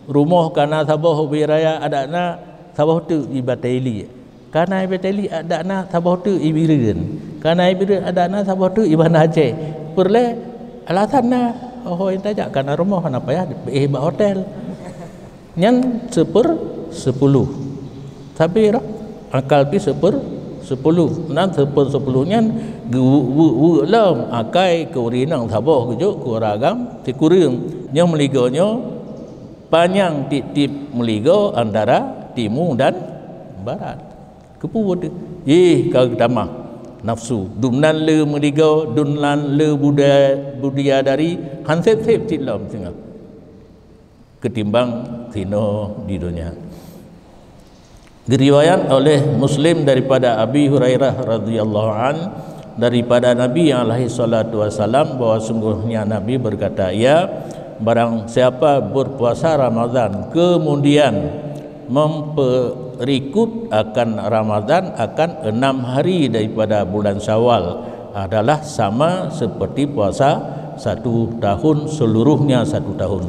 Rumoh kana saboh ubé raya adak na saboh teuk di Bateli. Kana Bateli adak na saboh teuk i Bireuen. Kana i Bireuen adak na saboh teuk i Banda Aceh. Peureulée alasan na, oh, nyang tajak kana rumoh hana payah éh bak hotel. Nyan seupersepuluh. Tapi roh akal pi seupersepuluh. Nan seupersepuluh nyan geuweuek-weuek lom akai keu ureuëng inong saboh geujok keu ureuëng agam sikureueng. Nyoe meuligoe nyoe panyang tieb-tieb meuligoe antara timu dan barat. Keupeue teuh? Ih, ka geutamah nafsu. Dum nan le meuligoe, dum nan le budaya, budaya dari han seb-seb cit lom singoh. Ketimbang sinoe di dunia. Diriwayat oleh Muslim daripada Abi Hurairah radhiyallahu an, daripada Nabi alaihi salatu wasalam, bahwa sungguhnya Nabi berkata, ia, barang siapa berpuasa Ramadan kemudian memperikut akan Ramadan akan enam hari daripada bulan Syawal adalah sama seperti puasa satu tahun, seluruhnya satu tahun.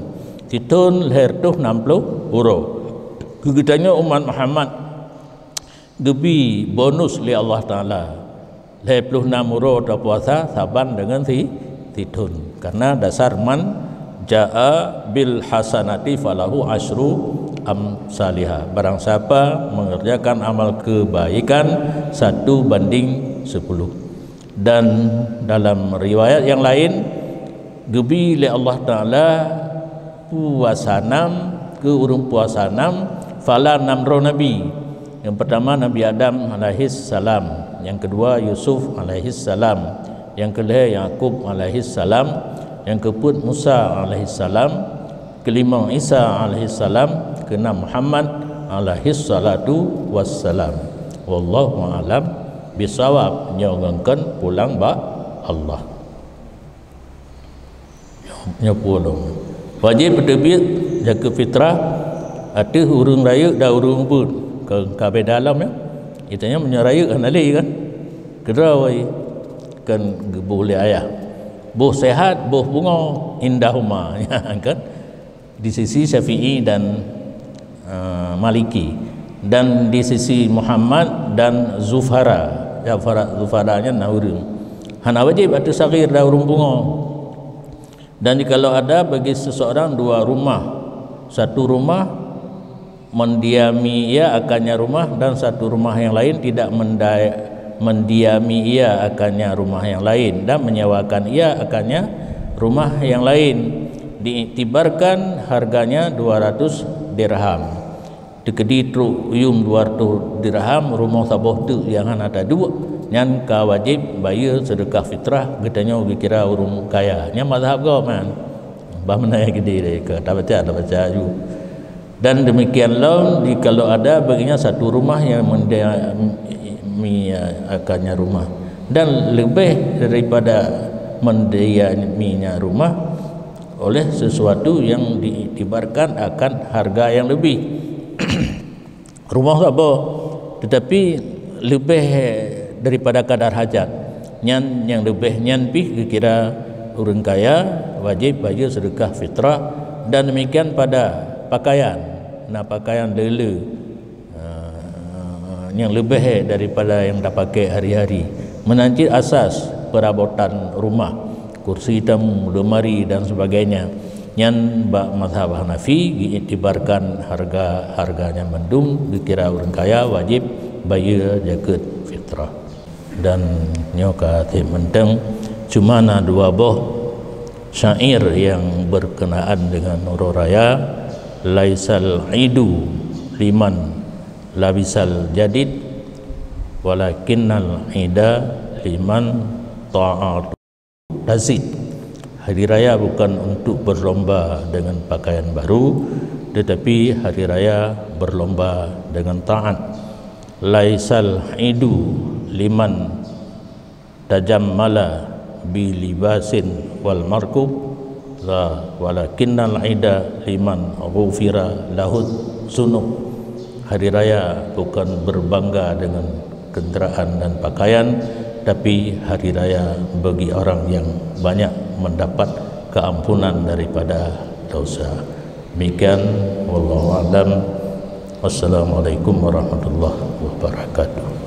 Sithon lhée reutôh nam ploh uroe. Keu geutanyoe umat Muhammad geubi bonus lé Allah Taala. Lhée ploh nam uroe tapuasa saban deungon si, sithon. Karena dasar man jaa bil hasanati falahu asyru amsaliha. Barang siapa mengerjakan amal kebaikan satu banding sepuluh. Dan dalam riwayat yang lain, geubi lé Allah Taala puasa nam keu ureuëng puasa nam, fala nam droe nabi. Yang pertama Nabi Adam alaihi salam, yang kedua Yusuf alaihi salam, yang kelhée Yakub alaihi salam, yang keupeuet Musa alaihi salam, keulima Isa alaihi salam, keunam Muhammad alaihi salatu wassalam. Wallahu a'lam bissawab. Nyoe ngon kon pulang bak Allah. Nyoe peue lom. Wajéb peuteubiet zakeuet fitrah ateueh ureuëng rayeuk dan ureuëng ubit. Ka, ka beda lom, ya. Geutanyoe meunyoe rayeuk hana lé kan. Keudroe kan geuboh lé ayah. Boh sehat, boh pungo, indahuma, kan. Di sisi Syafi'i dan, eh, Maliki, dan di sisi Muhammad dan Zufara. Zufara, Zufara nyan na ureuëng. Hana wajéb ateueh saghir dan ureuëng pungo. Dan jikalau ada bagi seseorang dua rumah, satu rumah mendiami ia akannya rumah, dan satu rumah yang lain tidak mendai-, mendiami ia akannya rumah yang lain, dan menyewakan ia akannya rumah yang lain, diiktibarkan harganya dua ratus dirham. Teukeudi trok yuem dua ratus dirham, rumoh saboh teuk nyang hana taduek, nyan ka wajéb bayeue seudeukah fitrah, geutanyoe geukira ureuëng kaya. Nyan mazhab gob nyan. Bah meunan keudeh lé ka tabaca, tabaca aju. Dan demikian lom, jikalau ada baginya satu rumah yang mendiami akannya rumah, dan lebih daripada mendiaminya rumah oleh sesuatu yang diiktibarkan akan harga yang lebih. Rumoh saboh, tetapi leubeh daripada kadar hajat. Nyan nyang leubeh nyan pih geukira ureuëng kaya, wajéb bayeue seudeukah fitrah, dan demikian pada pakaian. Na pakaian le-le, ah, nyang leubeh daripada nyang tapakai hari-hari. Meunan cit asas peurabotan rumah, kursi tamu, lemari dan sebagainya. Nyan bak mazhab Hanafi, diiktibarkan harga-harga nyan mandum, geukira ureuëng kaya wajéb bayeue jakeuet fitrah. Dan nyoe ka treb mantong, cuma na dua boh syair yang berkenaan dengan uroe raya, "Laisal idu liman labisal jadid, walakinnal ida liman ta'at." Tazid. Hari raya bukan untuk berlomba dengan pakaian baru, tetapi hari raya berlomba dengan taat. "Laisal idu liman tajammala bi libasin wal markub, la, walakinnal ida liman ghufira lahud zunub." Hari raya bukan berbangga dengan kenderaan dan pakaian, tapi hari raya bagi orang yang banyak mendapat keampunan daripada dosa. Demikian, wallahu a'lam. Wassalamualaikum warahmatullahi wabarakatuh.